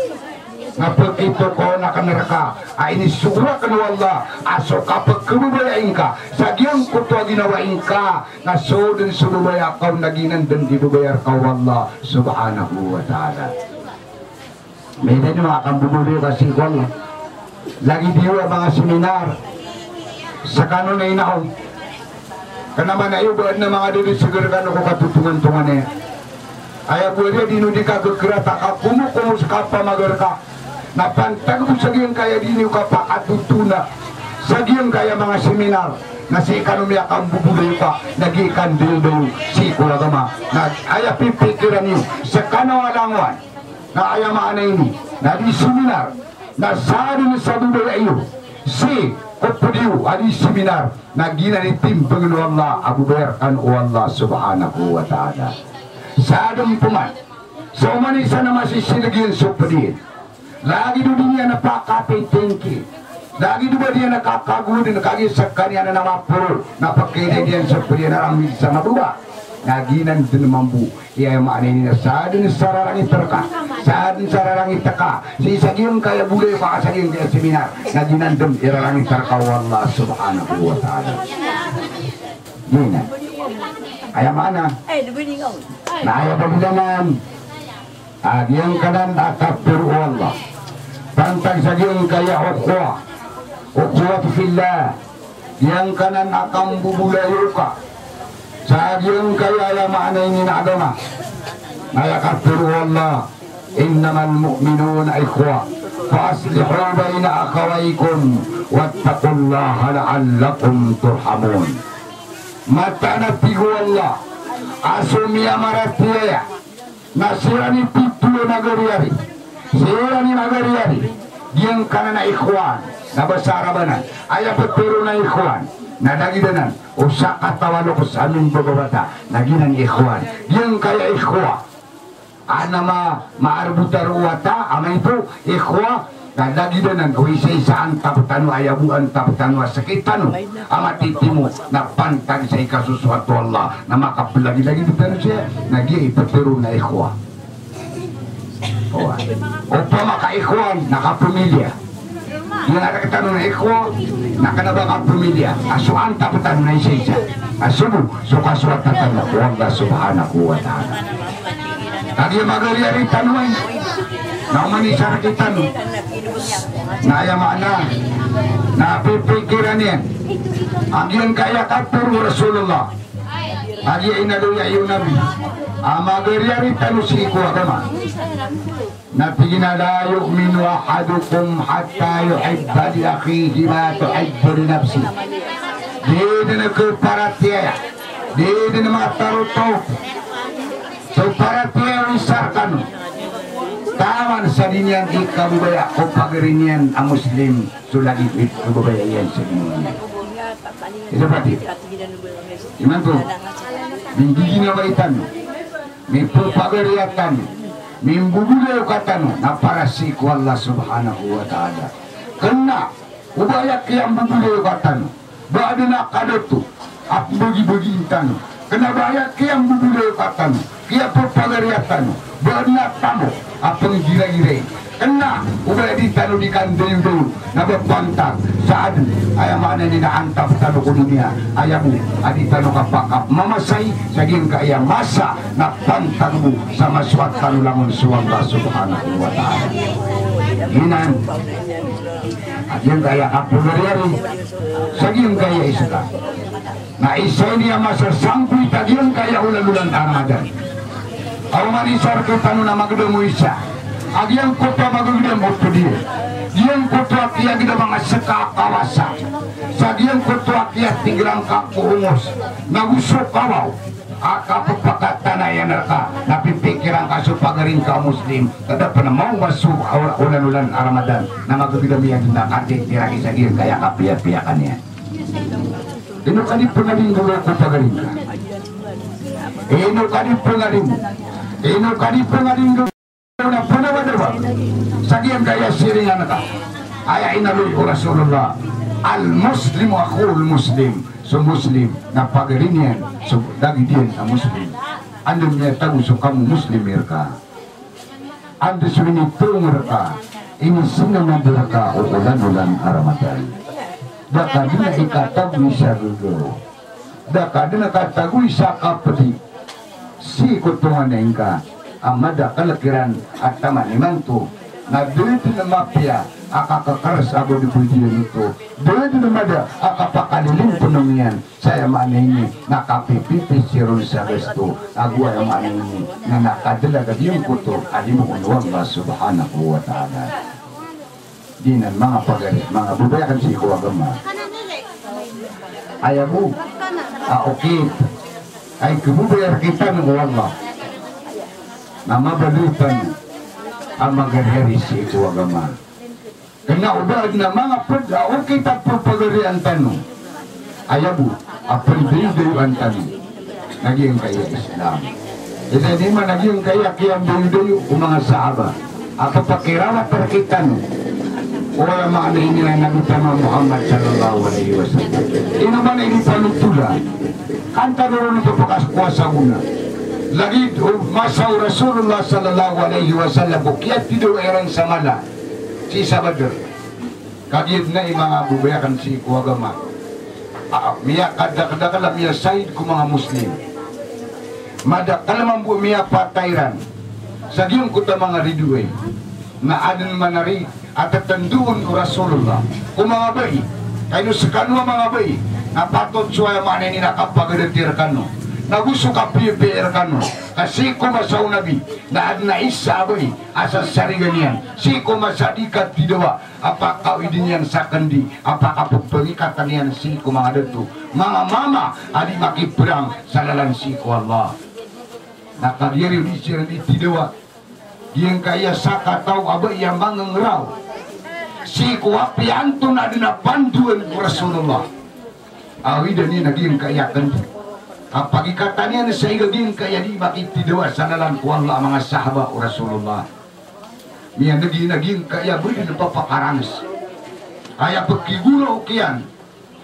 Na pekitokawan aken reka a inisogo aken o Allah a so kapekebabayai ngka sa giyangkoto a ginawa ingka, na so den so babaya ka on na giyanan den i babaya reka o Allah Subhanahu wa Ta'ala. Maito i manga kambobolayoka sii ko Allah. Lagid iyo a manga seminar. Sekano na ina on. Kena mana iyo ba aden a manga didi seger kano ko katotongantongan iyan. Aya bo a di no di ka gegerata ka komokomo sa kapamager ka. Na pantag bo sa giyangkaya di niyo kapakatotona sa giyangkaya manga seminar. Na sii kano miyakambobolayoka, na giya i kandildayo sii ko agama. Na aya pipikiran iyo, sekano a langowan. Na aya maana ini, na di seminar, na sadn sa babaya iyo sii ko pd iyo a di seminar, na giyanan i timbangan o Allah a babaya rkano o Allah subhanahu wa ta'ala. Sadn pman sa oman i isa na masisilg iyan so pd iyan. Lagid o di niyan pakapitngki. Lagid o ba di niyan kakagowad, kagiya skaniyan na maporo, na pkhailay niyan so pd iyan a rangit sa mababa. Na giyanan dn mambo. Aya maana ini na sadn sa rarangit rka, sadn sa rarangit ka sii sa giyangkaya bolayoka, sa giyangkaya seminar, na giyanan dn i rarangit rka o Allah subhanahu wa ta'ala. Giyanan. Aya maana. Na aya pagdaanan a giyangkanan a katharo o Allah. Pantag sa giyangkaya ukhuwa, ukhuwatu fillah. Giyangkanan a kambobolayoka sa giyangkaya, aya maana ini na agama. Na aya katharo o Allah, "Innamal mu'minuna ikhwa, fa aslihu bayna akhawaykum, wattaqullaha la'allakum turhamun." Mataan a tig o Allah a so miyamaratiyaya na siran i pito a magariyari. Siran i magariyari. Giyangkanan a ikhwan na basa Arab anan. Aya pitharo na ikhwan na lagid anan o sakataw a loks a mimbababata. Na giyanan i ikhwan. Giyangkaya ikhwa a na ma-, maarbotar o wata a maito, ikhwa, na lagid anan o isa-isa a antap tano, aya bo a antap tano a sakit tano a matitimo, na pantag sa ikasosoat o Allah na makaplagilagid tano siya, na giya i pitharo na ikhwa. Owa. Opama ka ikhwan na kapamilya. Giya na rktano na ikhwa, na kna ba kapamilya a so antap tano na isa-isa. A so bo so kasoat tano o Allah subhanahu wa ta'ala. Kagiya magariyari tano ay, na oman i isa rktano. Na aya maana na pipikiran iyan a giyangkaya katharo o Rasulullah a giya inaloya iyo Nabi a magariyari tano sii ko agama. Na tig iyan a, "La yu'minu ahadukum hatta yuhibba li akhihi ma yuhibbu li nafsihi." Di dn kaparatiyaya, di dn matarotop so paratiyaya o isa rkano taman sa di niyan ikababaya ko pagari niyan a Muslim so lagid o ikababaya iyan sa ginawa niyan. Isa pati. Imanto, minggiginawai tano, mipapagariya tano, mimbobolayoka tano na para sii ko Allah subhanahu wa ta'ala. Kna o ba aya kiyambobolayoka tano, ba adn a kadato a pmbagibagiin tano. Kna o ba aya kiyambobolayoka tano, kiyapapagariya tano, ba adn a tamok a pnggiragirai. Kna o ba aya di tano di kandayodayo na ba pantag sa adn, aya maana niyan na antap tano ko doniya, aya bo a di tano kapakapmamasay sa giyangkaya masa na pantag bo sa masoat tano langon so Allah subhanahu wa ta'ala. Giyanan a giyangkaya kapagariya sa giyangkaya Islam. Na isa ini a masa sangkoit a giyangkaya olan-olan a Ramadan. Aw manisar ko tano na magdam o isa. A giyangkoto a magdam o pd iyan. Giyangkoto a kiyagdam a manga ska a kawasa. Sa giyangkoto a kiyatig iran ka ko ongos. Na go so kawaw a kapphakatanayan rka, na pipikiran ka so pagari ngka a Muslim, ka da pn maoma so olan-olan a Ramadan, na magdam iyan na katig iran sa giyangkaya kapiyapiya ka niyan. Ino ka di pngalinggolo ko pagari ngka? Ino ka di pngaling-, ino ka di pngalinggolo na pnawadawa sa giyangkaya siringan ka? Aya inaloy o Rasulullah, "Al-Muslimu akhul Muslim." So Muslim na pagari niyan so lagid iyan a Muslim. Anda miyatago so kamo Muslim rka? Anda so initong rka, inisinamad rka o olan-olan a Ramadan? Da ka dn ikatagoy sa gagaw. Da ka dn katagoy sa kapdi. Sii ko tonganay ngka a madakl kiran a taman imanto, na da dn mapiya a kakakars a badbadiyan oto. Da dn mada a kapakalilintonong iyan. Sa aya maana ini na kapipipisi ron sa gasto, ago aya maana ini na nakadlag a giyangkoto a limo o Allah Subhanahu wa Ta'ala. Giyanan manga pagari, manga babay akn sii ko agama. Aya bo, a okit, ay kababaya rktano o Allah. Na mabaloy tano a magariyari sii ko agama. Kna o ba adn a manga pd a okit a pphagariyaan tano. Aya bo a pndaydayoan tano na giyangkaya Islam. Isa dn man a giyangkaya kiyambayodayo o manga sahaba a ppakirawat rktano o aya maana ini na Nabi tano a Muhammad sallallahu alaihi wasallam. Ino maana ini panotola? Kan tano ron ipphakaskowa sa gona. Lagid o masa o Rasulullah sallallahu alaihi wasallam ko kiyatidawa iran sa mala sii sa Badr. Kagiya dn a manga babay akn sii ko agama a miyakadakdakl a miyasahid ko manga Muslim. Madakl mambo a miyapatay iran sa giyangkoto a manga ridoay. Na adn man a ri a tatandoon o Rasulullah ko manga bai. Ka ino skano a manga bai na patot so aya maana ini na kapagadati rkano, na go so kapiyapiya rkano. Ka sii ko masa o Nabi na adn a isa a bai a sasarigan iyan sii ko masa a di katidawa a pakaoyadn iyan sa kandi a pakappangikatan iyan sii ko manga dato, manga mama a di makiprang sa lalan sii ko Allah. Na kagiya riyo di siran di tidawa giyangkaya sakataw a bai a mangngraw sii ko apiya antonaa dn a pandoan ko Rasulullah. Awidan iyan a giyangkaya kandi a pagikatan iyan sa ig a giyangkaya di makitidawa sa lalan ko Allah a manga sahaba o Rasulullah. Miyaneg iyan a giyangkaya bdi na papakarangis. Aya pkigorok iyan,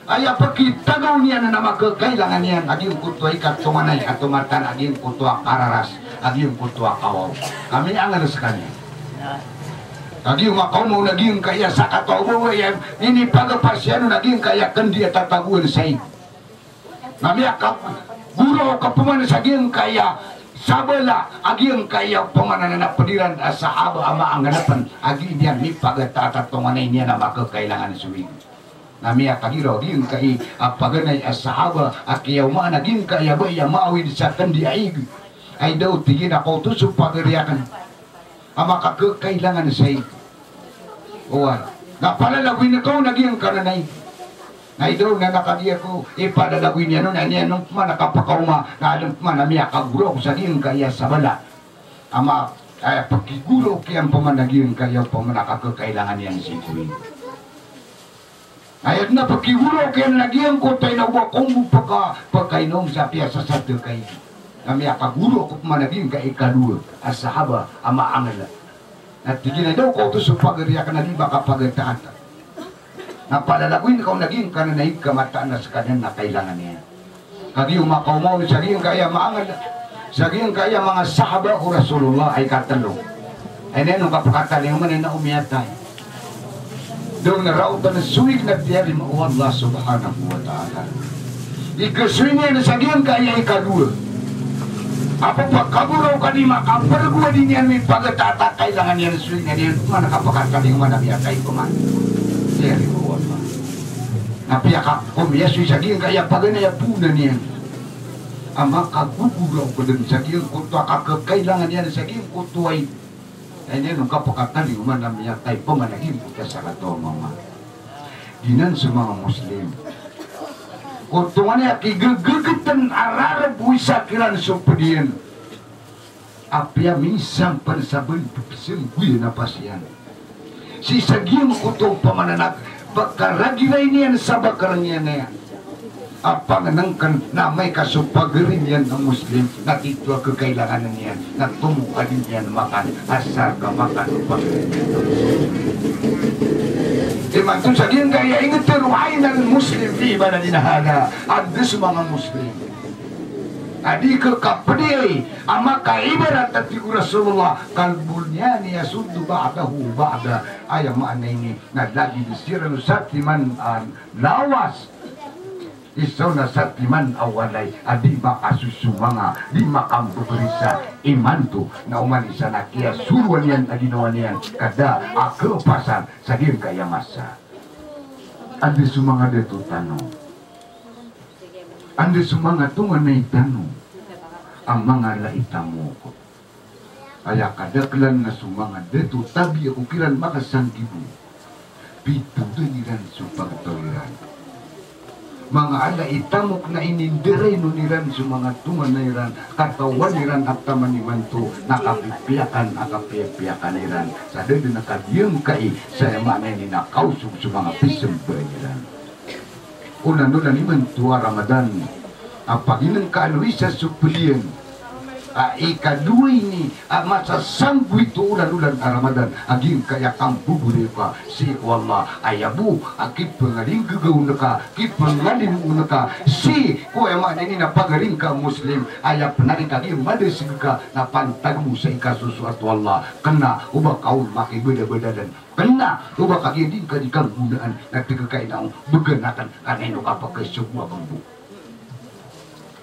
aya pkitagaw niyan na makakailangan iyan a giyangkoto a ikatonganay a tomatan a giyangkoto a kararas, a giyangkoto a kawaw. Ka miyangal skaniyan. Ka giya makaoma on a giyangkaya sakataw a babay a inipagapas iyan on a giyangkaya kandi a tatagoan sa ig. Na miyakagorok pman sa giyangkaya sabala a giyangkaya opama na pd iran a sahaba a maangal pn a giya niyan mipagataat a tonganay niyan a makakailangan so ig. Na miyakagiraw a giyangkai a paganay a sahaba a kiyaomaan a giyangkaya bai a maawid sa kandi a ig. Ay daw, tig iyan, a kaoto so pagari akn a makakakailangan sa ig. Oway. Na palalagoy ngka on a giyangkanan a ig. Na aya daw na kagiya ko ipalalagoy niyan on, na niyan on pman a kapakaoma, na adn pman a miyakagorok sa giyangkaya sabala a ma-, aya pkigorok iyan pman a giyangkaya opama na kakakailangan iyan sii ko ig. Aya dn a pkigorok iyan na giyangkoto a ina o ba ko mbo pka-, pkainom sa piya sa sadka i. Na miyakagorok pman a giyangkai a ikadowa a sahaba a maangal. Na tig iyan a daw, kaoto so pagari akn a di makapagataat. Na palalagoy ngka on a giyangkanan a ig ka mataan a skaniyan na kailangan iyan. Kagiya makaoma on sa giyangkaya maangal, sa giyangkaya manga sahaba o Rasulullah a ikatlo. Aya niyan on kapakatalingoma niyan na o miyatay. Daw na raotan so ig na tiyarima o Allah Subhanahu wa Ta'ala. Ikasoy niyan sa giyangkaya ikadowa. Apiya pakagoraw ka di makaprgo a di niyan mipagataat a kailangan iyan so ig na niyan pman a kapakatalingoma na miyatay pman. Tiyarima o Allah. Na piya ka, ko miyasoy sa giyangkaya paganay a poon iyan. a makagogoraok dn sa giyangkoto a kakailangan iyan sa giyangkoto a id. Aya niyan on kapakatalingoma na miyatay pman a giyangkoto a sakataw a mama. Giyanan so manga Muslim. Oto ngani a kigegegeten a rareb o isa kiran so ped iyan. Apiya minsan pn sa bn pepsenggoyan a pasiyan. Sii sa giyangkoto pamananak, ba karagiray niyan sa ba karang iyan aya a pangnngkn na amay ka so pagari niyan a Muslim, na tito a kakailangan iyan, na tomo ka di niyan makan, asar ka makan o pagari niyan. Imanto sa giyangkaya ingd tero, ainal Muslim fi baladina hadha, anda so manga Muslim a di kakapediay a makaibarat a tig o Rasulullah, kal bunyani yashuddu ba'dahu ba'da. Aya maana ini na lagid siran o satiman a lawas, isa on a satiman a walay a di makasosomanga, di makambeberisa. Imanto na oman isa na kiyasoroan iyan a ginawa niyan ka da a kepasan sa giyangkaya masa. Anda so manga dato tano? Anda so manga tonganay tano a manga lai tamok? Aya kadaklan na so manga dato tabi ako kiran makasanggibo. Pitodan iran so pagtaw iran. Manga lai tamok na inindarainon iran so manga tonganay iran, katawan iran a taman imanto na kapipiyakan a kapiyapiyakan iran. Sa da dn a kagiyangkai sa aya maana ini na kaosog so manga pzambayang iran. Olan-olan imanto a Ramadan a paginngkaan o isa so ped iyan a ikadowa ini a masasanggoy to olan-olan a Ramadan a giyangkaya kamboborayoka sii ko Allah. Aya bo a kipangalinggaga on ka, kipangalimo on ka sii ko aya maana ini na pagari ngka a Muslim. Aya pn a di ka di madasg ka na pantag mo sa ikasosoat o Allah. Kna o ba ka on makibadabadalan. Kna o ba kagiya di ngka di kanggonaan na tig ka ina o bgan akn ka na ino kapakasog o abang bo.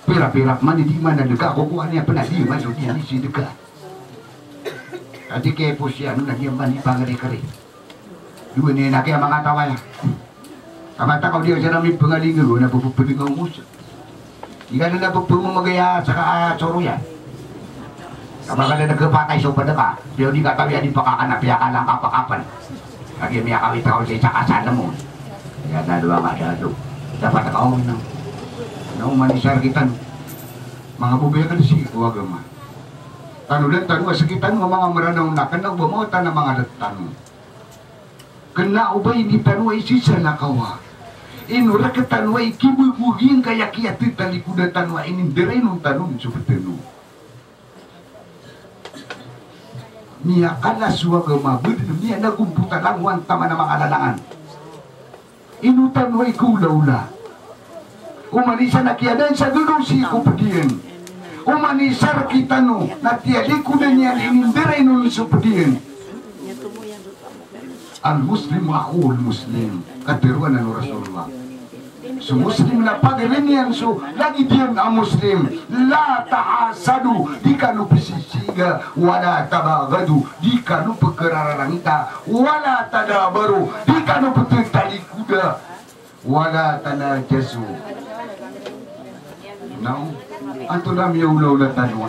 Pira-pira man i di man a dka ko kowa niyan pn a di man o di niyan i si dka. Ati kaya po siya no na di man i pangarikari. Dowa niyan a kaya manga taw aya. Kamatakaw di siran mipangalinggaga na pepepedeng a ongos. Di ka dn a pepememegay a saka a soroyan. Ka ba ka dn a khapatay so pd ka, piyo di katawi a di pakakan a piyakalangkap a kapn. Kagiya miyakawit ako sa isa ka salm on. Aya na dowa nga dado. Dapat ka on na. Na oman i sar kitan. Manga bobay akn sii ko agama. Tano dn tano a sktano a manga Mranaw na kna o ba mawatan a manga dat tano. Kna o ba ini tano a isisalakaw a ino rk tano a ikibago giyangkaya kiyatetalikoda tano a inindarainon tano on so btano. Miyakala so agama bdn, miyanagompot a langowan taman a manga lalangan. Ino tano a ikaolaola. Oman i isa na kiyadaan sa gagaw sii ko pd iyan. Oman i isa rktano na tiyalikodan iyan a inindarainon so pd iyan. Al-Muslimu akhul Muslim, katharo anan o Rasulullah. So Muslim na pagari niyan so lagid iyan a Muslim. La tahasadu, di kano psisiga, wala tabaghadu, di kano pkhararangita, wala tadabaru, di kano pthatalikoda. Wala tanajasu. Naw, antonaa miyaolaola tano?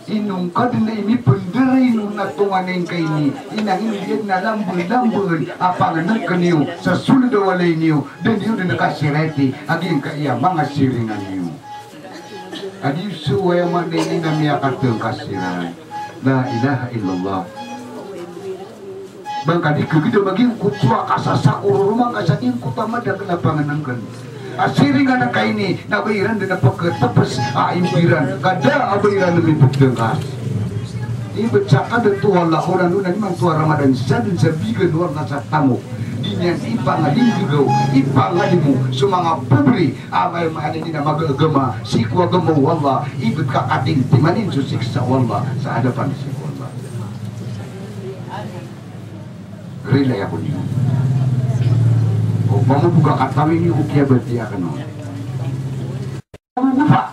Ino ngka dn a imipndarainon a tonganay ngka ini, inangin iyan na lambn-lambn a pangnngkn iyo sa sold a walay niyo, da niyo dn kasiraiti a giyangkaya manga siringan iyo. Adi so aya maana ini na miyakatngka siran. La ilaha illallah. Ba ngka di khagdam a giyangkoto a kasasakor o roma ngka sa giyangkoto a madakl a pangnngkn a siringan ka ini, na ba iran dn a pkhatps a imbiran ka da a ba iran mipdngkas. Ibt sa kadato o Allah, olan-olan imanto a Ramadan, sa dn sa bigan o Allah sa tamok. Di niyan ipangalinggagaw, ipangalimo so manga pobri, amay maana ini na mag-agama sii ko agama o Allah, ibt ka katimtiman iyan so siksa o Allah sa hadapan sii ko Allah. Rilai ako niyo. O pamobog a katawi niyo ko kiyabatiya kano. Pamobog pa.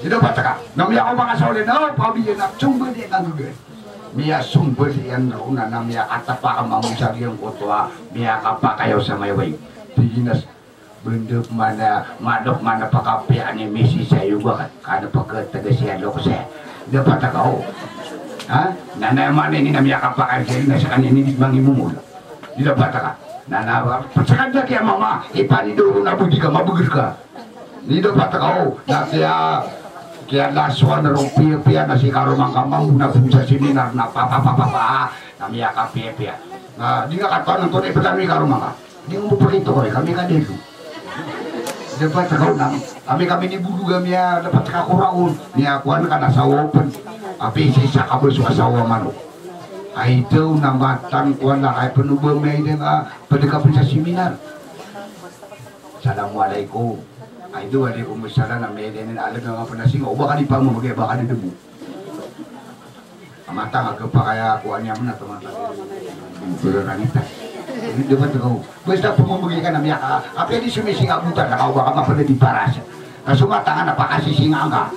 Ino ba taka? Na miyakaoma ka sa oli na, o, pabiya na, somba di ka gagay. Miyasomba di iyan na ona na miyakatapa ka mambo sa giyangkoto a miyakapakayaw sa mayway. Di ginas Bendep mana, madok mana pakapiya ani misi sa iyo ba ka, ka na pakategas iya lok sa. Dapat ka o. Ha? Na na mana ini na miyakapakay sa iyo na sa kanya ini di mangimumul. Di dapat ka. Na na, pasakan da kiya mama, ipanidoro na budi ka, mabeger ka. Di dapat ka o. Na kiya, kiya lasoan ro piya-piya na si karoma ngka mambo na bo sa seminar na pa, pa, pa, pa, pa. Na miyakapiya-piya. Na di nga katawan antonaa i petano i karoma ngka. Di mo pakito ko, kami ka dito. Dapat ka o na, kami, kami ni bulu kami a, dapat ka koraon. Miyakowa ka na sawa open. Apiya sii sa kabeso a sawa manok. Ay daw na matan ko na, ay peno ba miyay den a, pwede ka pen sa seminar. Assalamualaikum. Ay daw, alaikum assalam, na miyay den a, alam nga pen a singa, o ba ka di pamamagay, ba ka di demo. Matang a kapakay a kowa niyan na, matang. Berarangitan. Di dapat ka o. Basta pamamagay ka na miyaka, apiya di somising a buta na ka o ba ka mapeled i paras. Ka so matang a na pakasisingaan ka.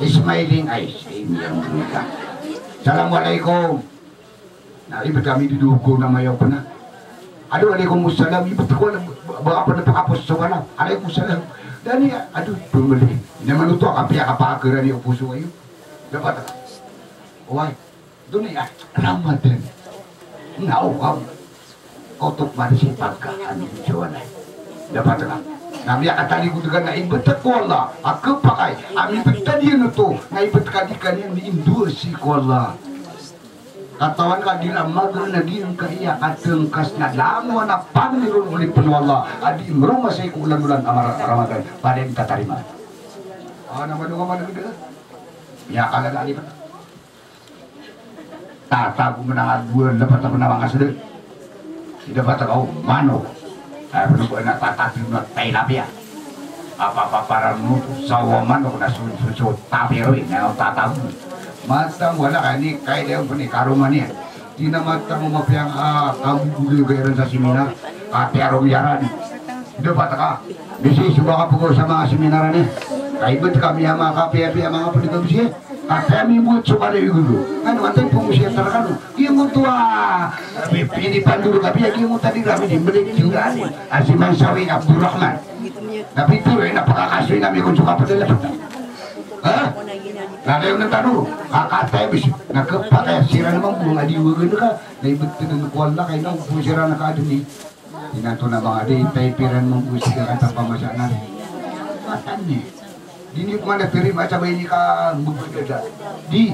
Smiling eyes. Ay, miyamagay ka. Assalamualaikum. Na ibt ami di dogo na mayaw pen a. Ado, alaikum assalam. Ibt ko na ba, ba, ba ka pen a pakapos so kala. Alaikum assalam. Da niyan, ado, pemeli. Ina manoto a kapiya kapakaran iyo poso ayo. Dapat ka. Oway. Doniya, Ramadan. Na o ka. Kotok man si pagka ami di jawan ay. Dapat ka. Na miyakatalikod ka na ibt ko Allah. A kapakay. Ami ibt ka di oto. Na ibt ka di kaniyan di indo sii ko Allah. Katawan ka di na mager na di ngka iya katengkas na langowan a pangni ron olipen o Allah a di meroma sii ko olan-olan a Ramadan. Pada di tatarima. Ah, na madonga madonga. Miyakala na alipen. Tatago menang a dowa, dapat a manga sede. Di dapat ka o manok. Ay, peno ba na tatago na tilapia. Apa, apa, para mo, sawa manok na su, su, su, tapi roy, na tatago. Matang wala ka ini, kay da pen i karoma niyan. Di na matang o mapiya a, kabubugi o kairan sa seminar. Kapiya ro miyaran. Di dapat ka. Misi, so ba ka pogo sa manga seminar ani. Kay ibt kami a manga kapiya-piya, manga pwede ka misi. Kapiya mi buat so kala igogo. Ano, antay pengusiyat rekano. Giyoto a, pi-, pinipandoro ka piya, giyoto a di rami di malik jurani. A si Mansawi Abdurrahman. Na pitero, eh, na pakakasoy na mi kon so kapadalapatan. Ha? Na dayon na tano, kakatay bis. Na kepakay siran mambo a di wagen ka. Na ibt den ko Allah, kay na opo siran na kaadeni. Inanto na manga di, taipiran mambo sii ka kata pamasa na ri. Matan ni. Di niyo ko man na terima sa ba ini ka mbebedada. Di.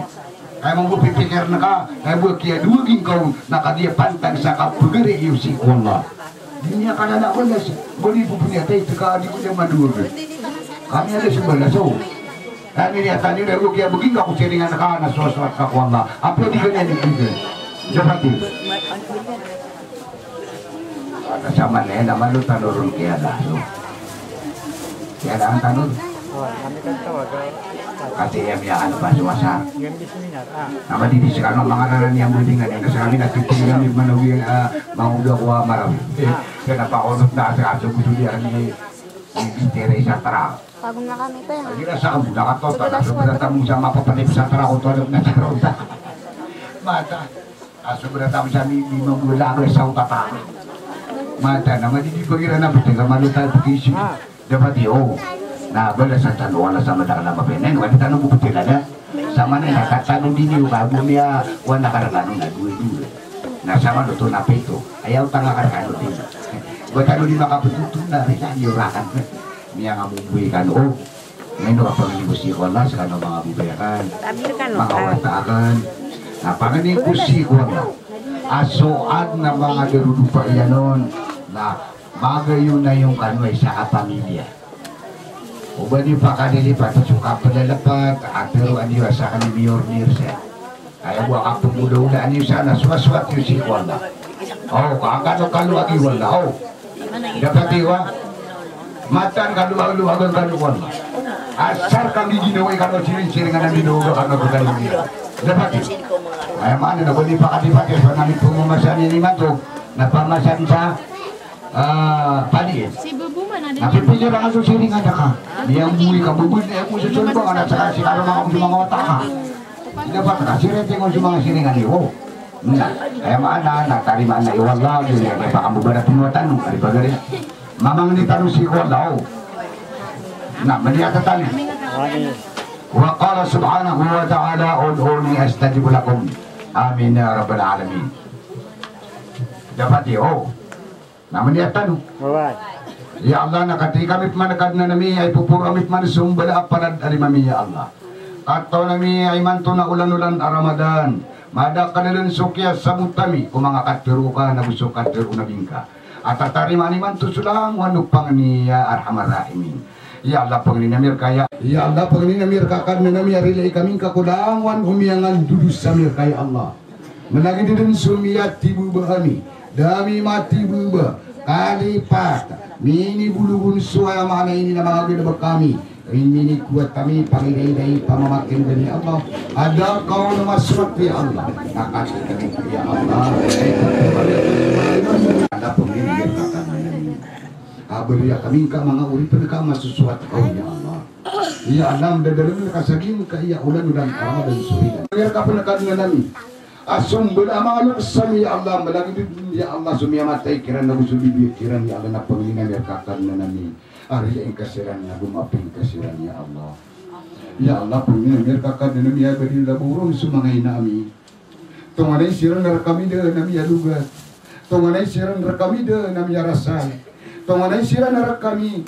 Kaya mambo pipikir na ka, kaya bo kiyadowa gingkaw, na kagiya pantag sa kapegari iyo sii ko Allah. Di niya kanana balas, bo di pupunyatay, teka di ko niya madowa. Kami ada sa balas, o. Kami niya tani, na bo kiyabeging ka ko siringan ka, na sosowat ka ko Allah. Apiya di ka niya di bigay. Jabati. Ata saman na iyan a malo tano ron kiyada. Kiyada an tano. Kasi iya miyaan a pasowasa. Na madidi sekano manga raran iyan bo di nga di na sekami na titingin ami manawi, ah, mangoda ko a Marawi. Eh, kena pakonot na asa aso ko so di ani, di tera isa tera. Pagom na kami pa yan. Gira sa amo, nakatotal. Sebelas kuadra. Sobra tamo sa mapapanip sa tera ko to, ano na sa rota. Mata. A sobra tamo sa mi, di mambo laga sa utata. Mata na, madidi pangiran a pete, ka malo tano pag-iisip. Dapat iyo. Na, balasan tano, wala sa madakal a mapenen. Wala tano bubutilan, ha? Sa mana na, tatano di niyo, ka bo miya, wala ka rekano na, duwe-duwe. Na, sa manoto na pito. Ayaw tanga ka rekano di. Ba tano di makapetotol na, rila niyo rakan. Miyangamomboy kano. Ino a pangni ko sii ko Allah, sekano manga bebay aken, manga wata aken. Na pangni ko sii ko Allah a so aden a manga darodopa iyan on, na magayonayon kano a isa ka pamilya. O ba niyo pakadilipat so kapelelepat a teroan iyo a saken i miyor-miyor sa. Aya bo a kapemodawodaan iyo sa na sowasowat iyo sii ko Allah. O, ka kano kalo agi o Allah, o. Dapat iyo a matan kalo, kalo, agan kalo o Allah. Asar ka giginawai kano siring-siringan a minaoga kano a pagkaliyo. Dapat iyo. Aya maana na bo di pakadipati so nami pemamasan ini mato. Na pamasan sa Ah, padi. Na pipikir a so siringan ka. Miyamboy ka bebed na aya ko so solbang na sa kasi karo manga so manga wata ka. Dapat ka siring ko so manga siringan iyo. Na, aya maana na tarimaan iyo Allah, di niyan pakambobarat o wata no, ari pagari. Mamangni tano sii ko Allah. Na, maniyat tano. Amin. Wa qala subhanahu wa ta'ala, "Ud'uni astajib lakum." Amin ya rabbal alamin. Dapat iyo. Na maniyat tano. Alright. Ya Allah, na katii kami pman a Kadnan ami a ipoporo ami pman so mbala a palad a lima ami, ya Allah. Katawan ami a imanto na olan-olan a Ramadan, madakl dn so kiyasamot ami ko manga katharo ka nago so katharo o Nabi ngka. A tatarimaan imanto so langowan o pangni, ya Arhamar Rahimin. Ya Allah, pangnin ami rka, ya, ya Allah, pangnin ami rka, Kadnan ami, a rilai kami ngka ko langowan o miyangandodosa ami rka, ya Allah. Malagid dn so miyatibaba ami, da ami matibaba, kalipat, minibologon so aya maana ini na manga galbk ami, minikowa tami, pangidaiday, pamamakindan, ya Allah. Adn ka on masowat, ya Allah. Takati kami, ya Allah. Ada pangnin, ya Allah. Abariya kami ngka manga oripn ka masosowat ka on, ya Allah. Ya Allah, mdadalm ka sa giyangkaya olan-olan a Ramadan so ridan. Ngka pn, Kadnan ami. A so mbala a manga loks ami, ya Allah, malagid dn, ya Allah, so miyamatay kiran nago so bibiyag kiran, ya Allah, na pangnin ami rka, Kadnan ami, a rilai ngka siran nago maapin ka siran, ya Allah. Ya Allah, pangnin ami rka, Kadnan ami, a ba di labaw ron so manga ina ami. Tonganay siran rkami dn a miyalogat. Tonganay siran rkami dn a miyarasay. Tonganay siran rkami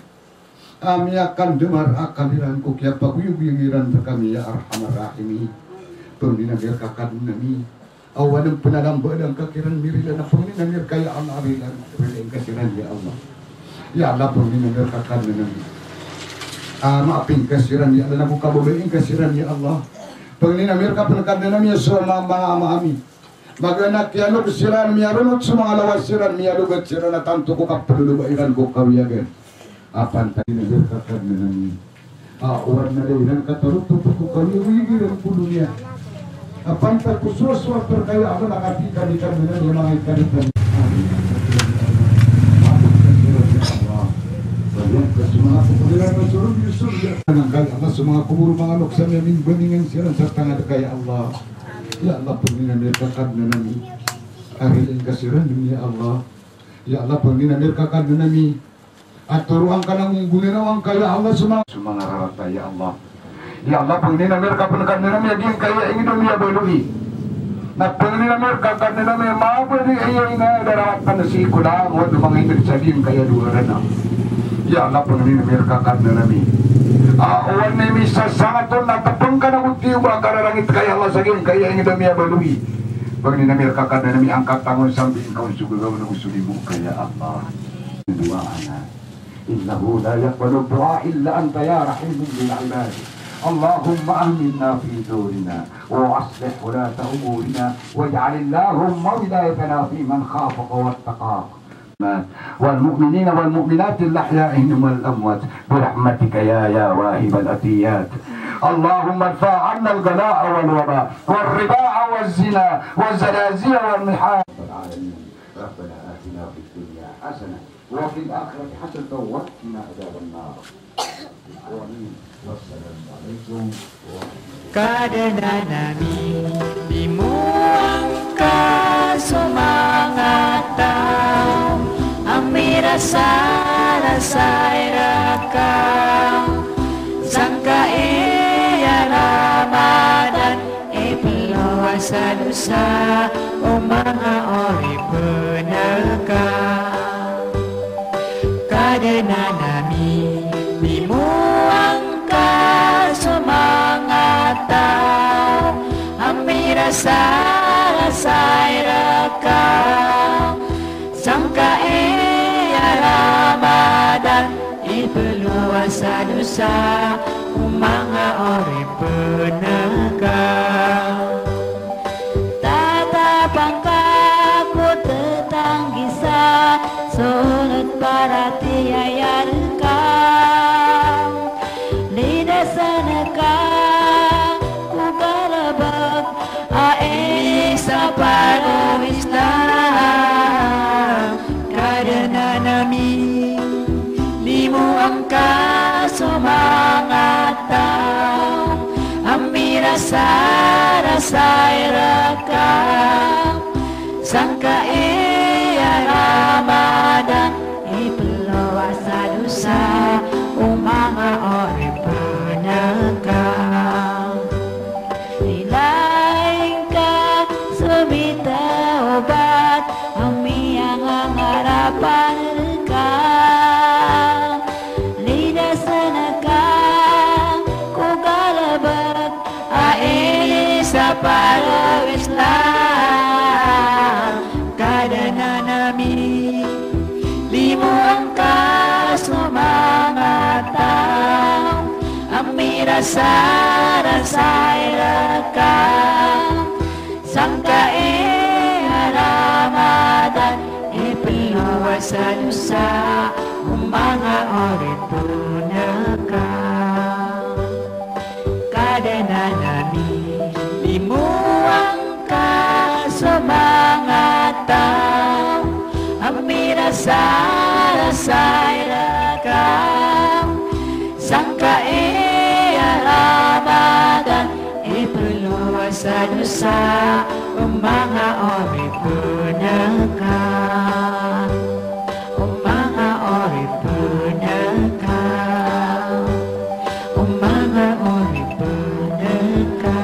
a miyakandamar a akal iran ko kiyapagoyagoyag iran rkami, ya Arhamar Rahimin. Pangnin ami rka, Kadnan ami. Awan pn a lamba a da ngka kiran mirila, na pangnin ami rka, ya Allah, a rilai, rilai ngka siran, ya Allah. Ya Allah, pangnin ami rka, Kadnan ami, a maapin ka siran, ya Allah, nago kababayai ngka siran, ya Allah. Pangnin ami rka pn, Kadnan ami, a so mama, mama ami. Magaan a kiyalok siran, miyaronot so manga lawas iran, miyalogat siran a tanto ko kaploloba iran ko kawiyagan. A pantag, pangnin ami rka, Kadnan ami, a owar na da iran katarotop ko kawiyagoyag iran ko doniya. A pantag ko sowasowat rka, ya Allah, na katii kami, Kadnan ami, a manga ikaritan. Amin. Amin. Ya Allah, so manga kobor o manga loks ami a mimbaningan siran sa tangad ka, ya Allah. Ya Allah, pangnin ami rka, Kadnan ami, a rilai ngka siran, ya Allah. Ya Allah, pangnin ami rka, Kadnan ami, a toroan ka na nggonanawan ka, ya Allah, so manga, so manga rarata, ya Allah. Ya Allah, pangnin ami rka pn, Kadnan ami, a giyangkaya ingd o miyabaloy. Na pangnin ami rka, Kadnan ami, a mabaloy aya inadaraatan sii ko langowan o manga inad sa giyangkaya dowa rana. Ya Allah, pangnin ami rka, Kadnan ami, a owar na misasangat on na tpng ka nago tiyoba a kararangit ka, ya Allah, sa giyangkaya ingd a miyabaloy. Pangnin ami rka, Kadnan ami, angkatan on sambi ngka on so gagaw nago so limo ka, ya Allah. Du'aana. Innahu la yaqbalu du'a illa anta ya rahimun bil ibad. Allahumma aminna fi durina wa aslih wulata umurina waj'al Allahumma wilayatana fi man khafaka wattaqaka. Wal mu'minina wal mu'minati al ahya'i minhum wal amwat. Bi rahmatika ya, ya wahibal atiyat. Allahumma idfa' anna al ghala'a wal waba wal riba'a waz zina waz zalazila wal mihar. Rabbana atina fid dunya hasanah وفي الآخرة حسنة وقنا عذاب النار. آمين. والسلام عليكم ورحمة الله. Kadnan ami, limo angka so manga taw a mirasarasay rka sangkai a Ramadan. Iplowa sa dosa o manga oripn ka. Kadnan ami, limo angka so manga taw a mirasarasay rka sangkai a Ramadan. Iplowa sa dosa o manga oripn ka. Tatapang ka ko tatanggi sa so onot paratiyaya rka. Lidasn ka ko galbk a isapar o Islam. Kadnan ami, limo angka so manga taw a mirasarasay rka sangkai a Ramadan. Iplowa sa o manga oripn ka. Ilay ngka so mitawbat a miyangangarapn rka. Lidasn ka ko galbk a inisapar o Islam. Kadnan ami, limowa ngka so manga taw a mirasarasay rka. Sangkai a Ramadan, iplowa sa dosa o manga oripn ka. Kadnan ami, limowa ngka so manga taw a mirasarasay rka. Sangkai a Ramadan, iplowa sa dosa o manga oripn ka. O manga oripn ka. O manga oripn ka.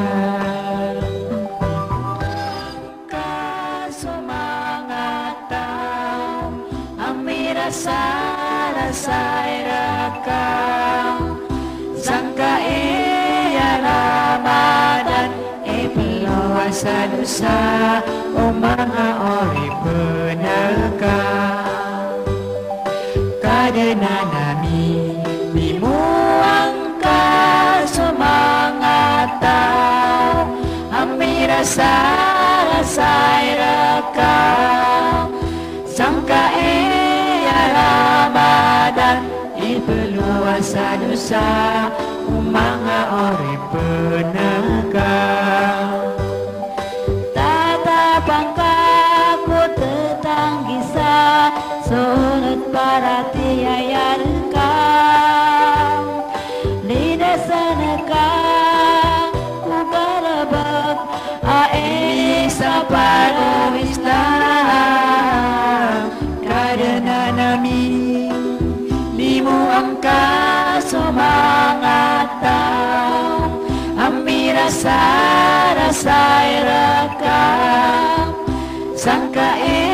Ka so manga taw a mirasarasay rka. Sangkai a Ramadan, iplowa sa dosa o manga oripn ka. Kadnan ami, limowa ngka so manga taw a mirasarasay rka. Sangkai a Ramadan, iplowa sa dosa o manga oripn ka. Tatapang ka ko tatanggi sa so onot paratiyaya rka. Lidasn ka ko galbk a inisapar o Islam. Kadnan ami, limowa ngka so manga taw a mirasarasay rka. Sangkai